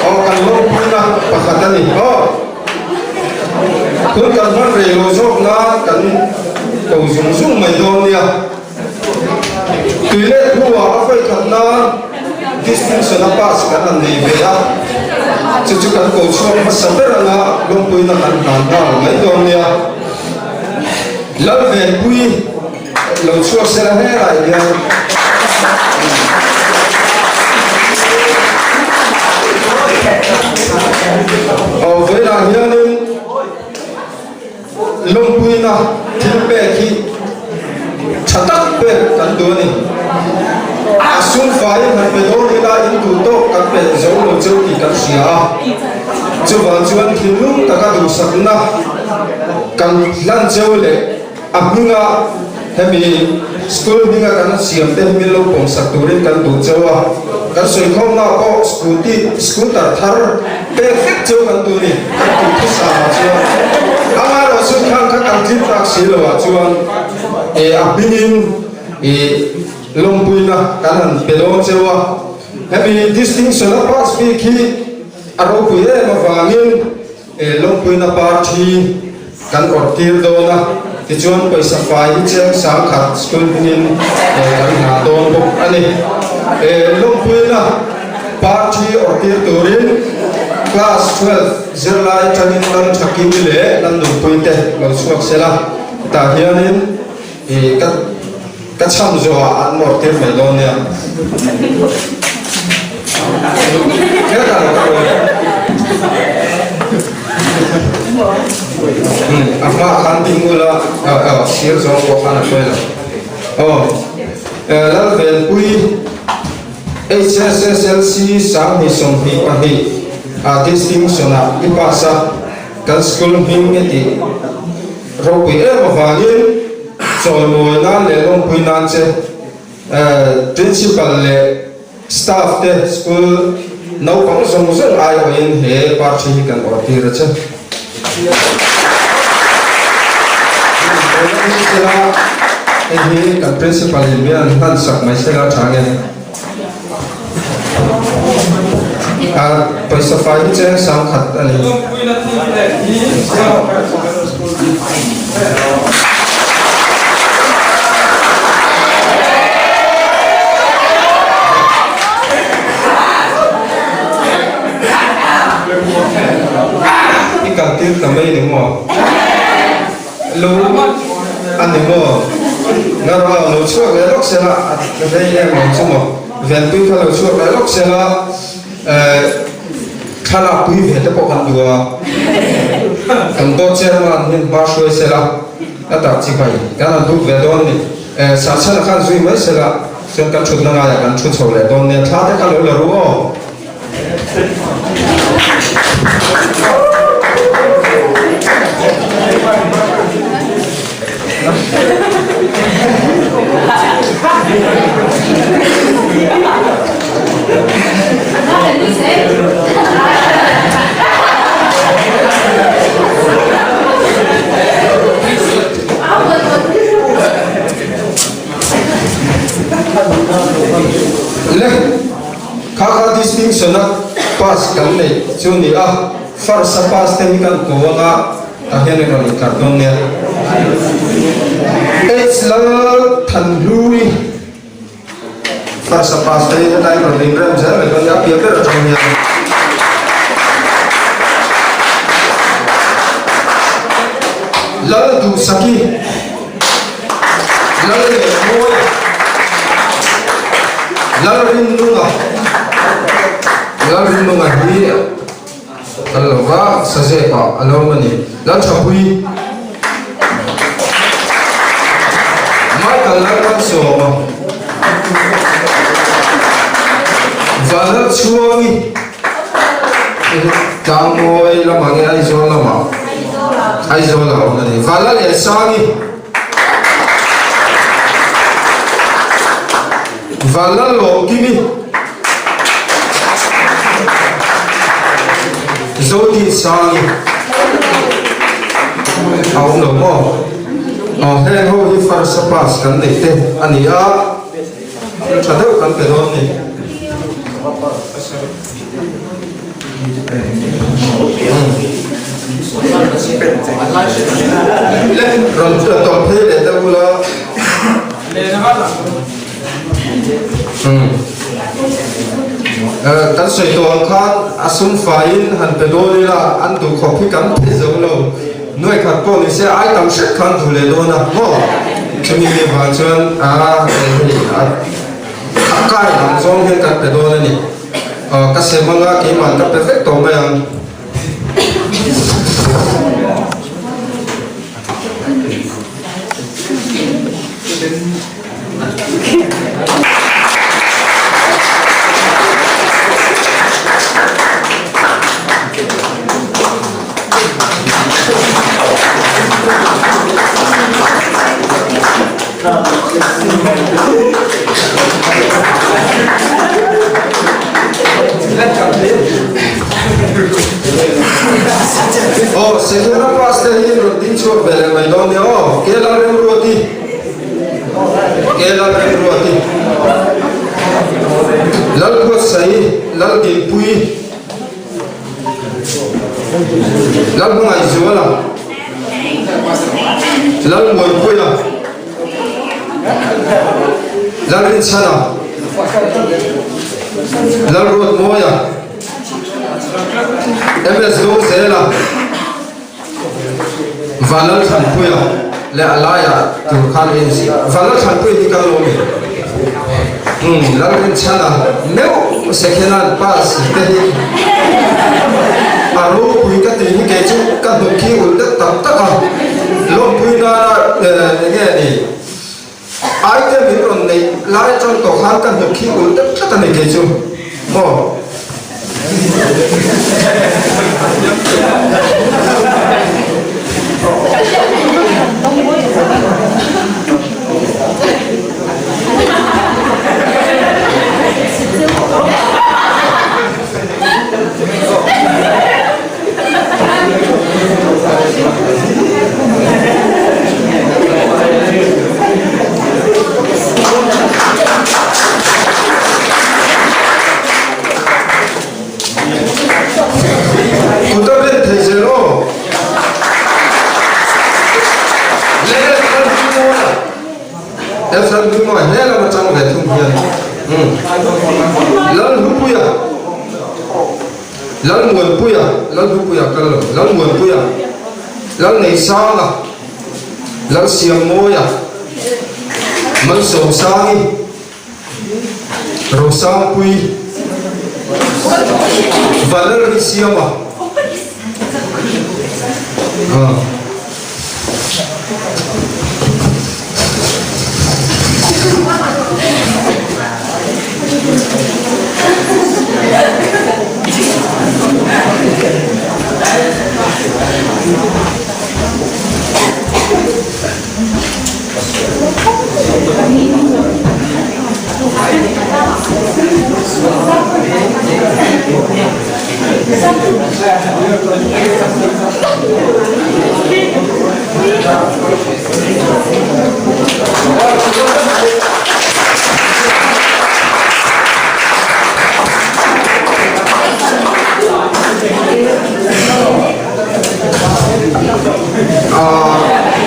aw kan lawmpuina pakhat a ni. Aw, tun kan hman rei lo zawk nan kan ko zung zung mai dawn nia. Tui leh hnuah a vawi khat nan distinction a pass kan han nei ve a, chu chu kan ko chhuak hmasa ber anga lawmpuina kan hlan nghal mai dawn nia. Lalvenpui. Lo chhuak sela helai hian. Lawmpuina thil pek hi tha tak pek kan duh a ni. A sum faiin han pe dawn ila in duh tawk kan pe zo lo cheu tih kan hria a. Chuvang chuan thinlung taka duhsakna kan hlan cheu leh a hminga hemi school hminga kan siam te hi min lo pawmsak turin kan duh cheu a. Kan sawikhawmna pawh scooty scooter thar pek vek cheu kan duh a ni. Kan tih thusamah chuan amaherawhchu khang kha kan tling tak si loah chuan a hmingin lawmpuina kan han pe dawn cheu a. Hemi distinction a pass bik hi a ropui em avangin Lawmpuina party kan awrh tir dawn a, tichuan pawisa fai hi cheng sangkhat school hmingin kan hna dawn bawk a ni. Lawmpuina party awrh tir turin class 12 zirlai atangin Lalthakimi leh Lalnunpuite lo chhuak sela, tah hianin ka Ka cham zawhah an mawr tir mai dawn nia. A hma khan ding ula sir zawng pawh khan a hruai lo. Aw Lalvenpui HSSLC 2022 a distinction ah i pass a kan school hming i tih ropui em avangin Chawimawi nan leh lawmpui nan che Principal leh Staff te school naupang zawng zawng aiawhin he party hi kan awrh tir a che. Hei hi kan Principal in min an hlan sak mai sela tha nge. A pawisa fai hi cheng 10,000 a ni. I kal tir ta mai ni maw? Lo a ni maw? Ngarau lo chhuak leh lawk sela a rei em ang chu maw? Venpui kha lo chhuak leh lawk sela thlalak pui ve te pawh kan duh a, kan board chairman hian hma hruai sela a tak chi pai kan han buk ve dawn ni. Sahchhan a khan zui mai sela chuan kan thutna ngaiah kan thu chho leh dawn nia thla te kha lo la ru aw. Le. Kha kha distinction a pass kan neih chu ni a, first a pass te hi kan ko anga tah hian in rawn inkar dawn nia. H Lalthanhlui first a pass te hi hetlai in rawn inrem zel mai dawn nia, a piah ber atang hian. Lalduhsaki. Lal leh mawi Lalrinnunga Lalrinnunga hi kal lo va Sazep ah a lo awm a ni. Lalthapui Michael Lalmalsawma Vanlalchhuangi Tlangmawi lamah nge Aizawl lamah Aizawl ah a awm a ni. Vanlalehsangi Vanlalawmkimi Zodinsangi a awm lo maw? Aw heng ho hi first a pass kan neih te a ni a, thil tha deuh kan pe dawn a ni. Rawn tawp phei leh deuh ula. Kan sawi tawh ang khan a sum faiin han pe dawn ila an duh khawp hi kan pe zo lo. Nuai khat pawh ni se ai tam hret khan duh leh dawn a maw? Chumi mi vang chuan a hei a kai ang zawng hian kan pe dawn a ni. Ka sem anga keimah ka pe vek tawh mai ang. Second a pass te hi rawn ding chhuak ve leh mai dawn nia aw. Ke Lalremruati. Ke Lalremruati. Lalbuatsaii Laldinpuii. Lalhmangaihzuala. Lalmuanpuia. Lalrinchhana. Lalruatmawia. MS Dawngzela. Vanlalthanpuia leh a laiah tur khan a inziah. Vanlalthanpuia hi kal lo mi? Umm Lalrinchhana meuh Sekhenan pass te hi a ropui ka tih hi kei chu ka hnuk hi ulh deuh tak tak a. Lawmpui nana eng nge ni? Item in rawn neih lai atang tawh khan ka hnuk hi ulh deuh tlat a ni kei chu maw. Kut a rin thei zel aw. Lalhlupuia he lam atang ve thung hian Lalhlupuia Lalmuanpuia, Lalhlupuia kal lo, Lalmuanpuia, Lalneisanga, Lalsiammawia, Malsawmsangi, Rosangpui, Valerisiama. Ah.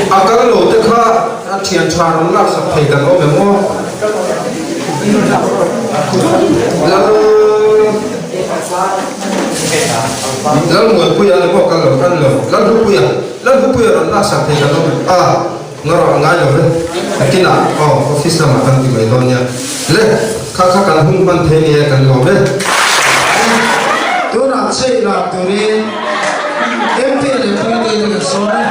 A kal lo te kha a thian tha rawn laksak thei kan awm em aw? Lal Lalmuanpuia ni pawh kal lo kan lo Lalhlupuia Lalhlupuia rawn laksak thei kan awm em a ngarawh a ngai lo ve nakinah aw office lamah kan ti mai dawn nia le kha kha kan hun hman thei nia kan lawm e. Tunah chei lak turin MP leh Puite te kan sawn e.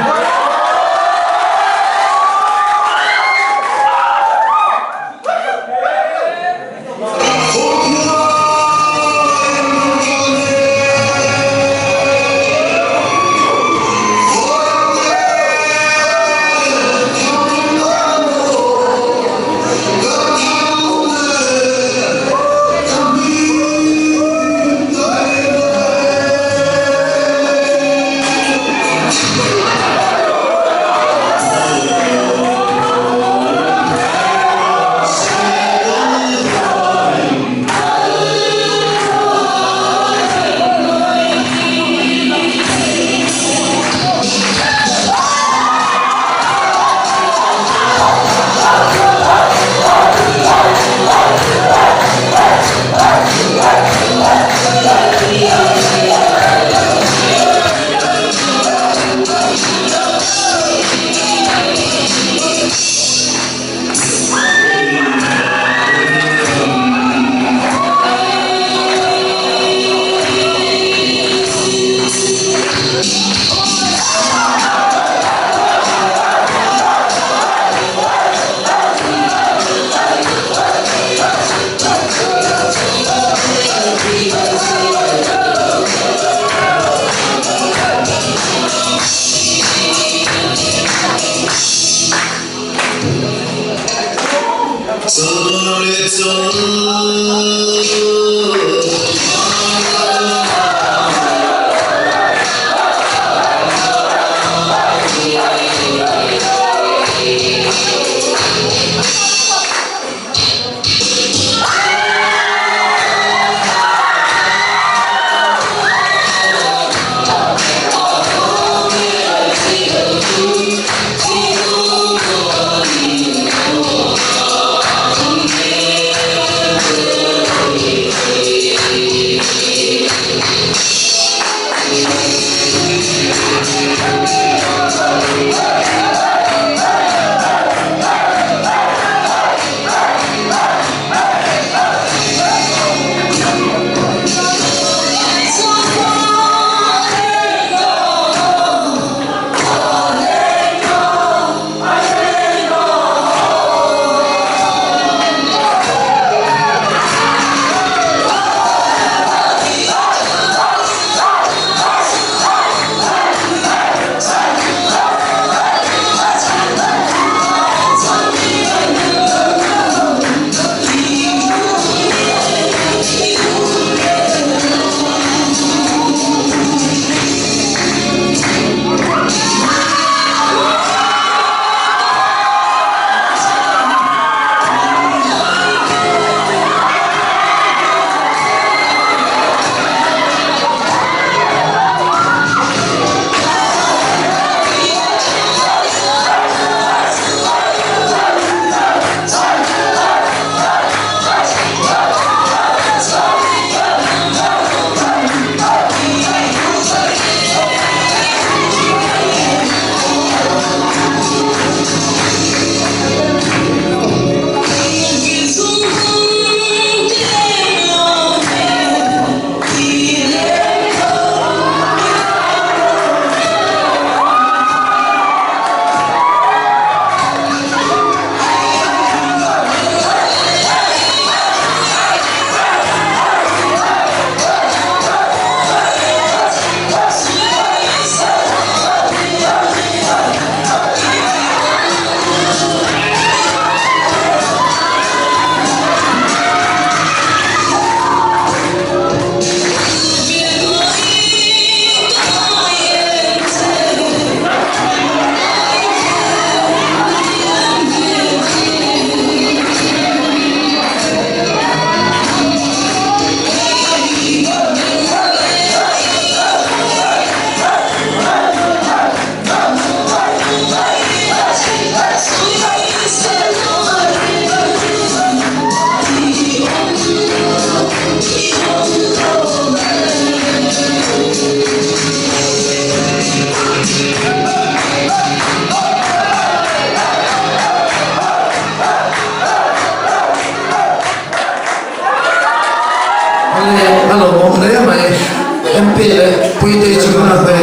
Puitei chu kan a ve.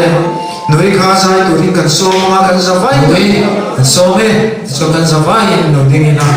Nui kha zai turin kan sawm anga kan za vai mai. Kan sawm e, tichuan kan za vaiin lo ding ila.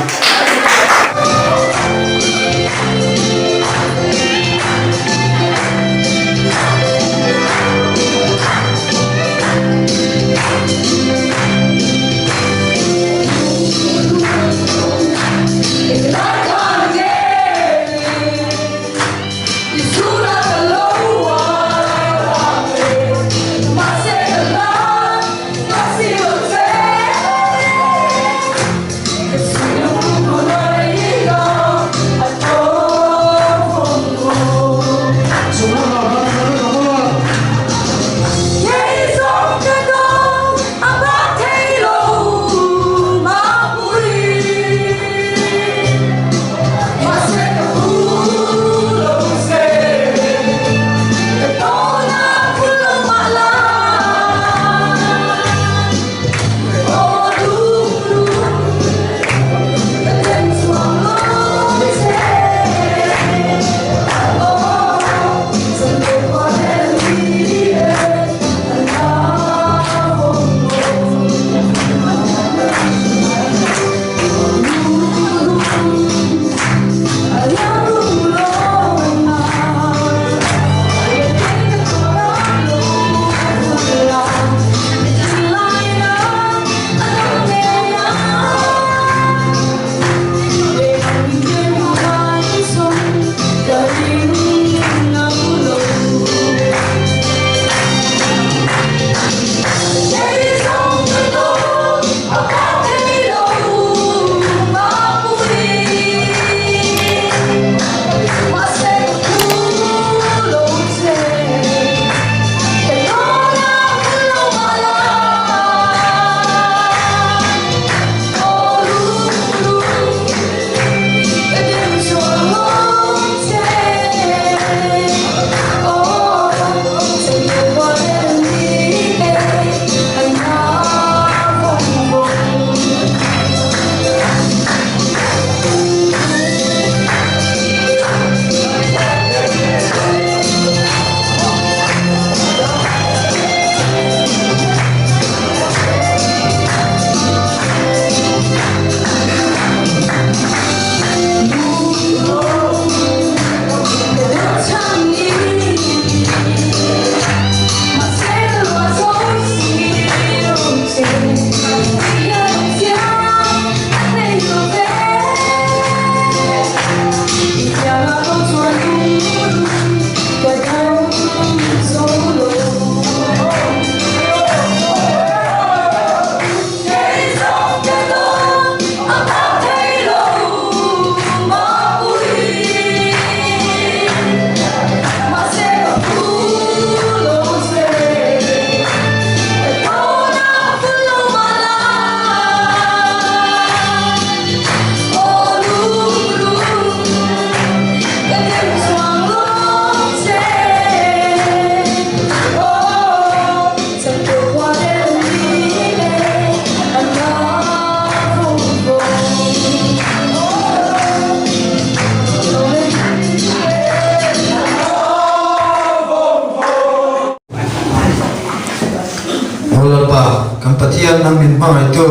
Aw Lalpa, kan Pathian nang min hmangaihtu,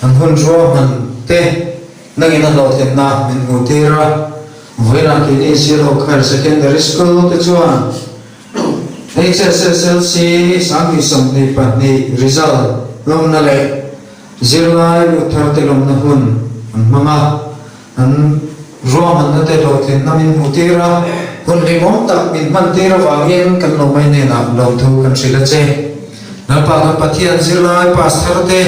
an hun ruahman te nangin a hlawhtlinna min hmuh tir a, vawiinah keini Sialhawk Higher Secondary School te chuan HSSLC 2022 result lawmna leh zirlai lut thar te lawmna hun an hmang a. An ruahmanna te hlawhtlinna min hmuh tir a, hun hlimawm tak min hman tir avangin kan lo mai hnenah lawmthu kan hrilh a che. Lalpa kan Pathian zirlai pastor te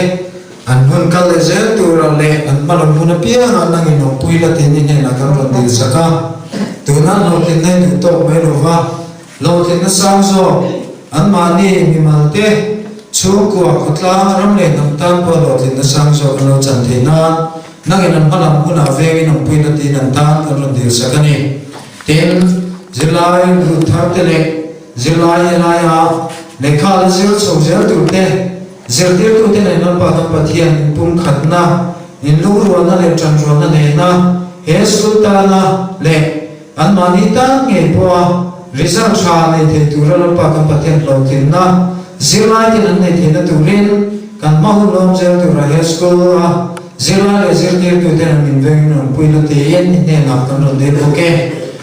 an hun kal leh zel tura leh an hmalam hun apiangah nangin awmpui la tin i hnenah kan rawn dil sak a. Tuna hlawhtlinna i duh tawk mai lova, hlawhtlinna sang zawk anmahni mimal te, chhungkua, khawtlang, ram leh hnam tan pawh hlawhtlinna sang zawk an lo chan theih nan Nangin an hmalam hunah vengin awmpuina tiin an tan kan rawn dil sak a ni. Tin, zirlai lut thar te leh zirlai helaia lehkha la zir chho zel tur te, zirtirtute nen Lalpa kan Pathian inpumkhatna, inlungrualna leh ṭanrualna nena he school tana leh anmahni tan ngei pawha. Result tha nei thei tura Lalpa kan Pathian hlawhtlinna zirlai ten an nei theihna turin kan hma hun lawm zel tura he school a zirlai leh zirtirtu ten an min vengin rawn puina tiin i hnenah kan rawn dil bawk e.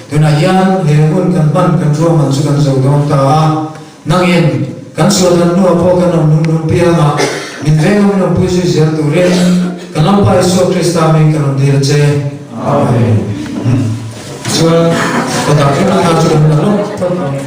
Tunah hian he hun kan hman kan ruahman chu kan zo dawn ta a, nangin kan sualdan hnuah pawh kan awm lung lung piangah min veng a min awmpui zui zel turin kan Lalpa Isua Krista hming kan rawn dil a che. Amen. Chuan ka dah thleng a chu kan la lawk phawt ang.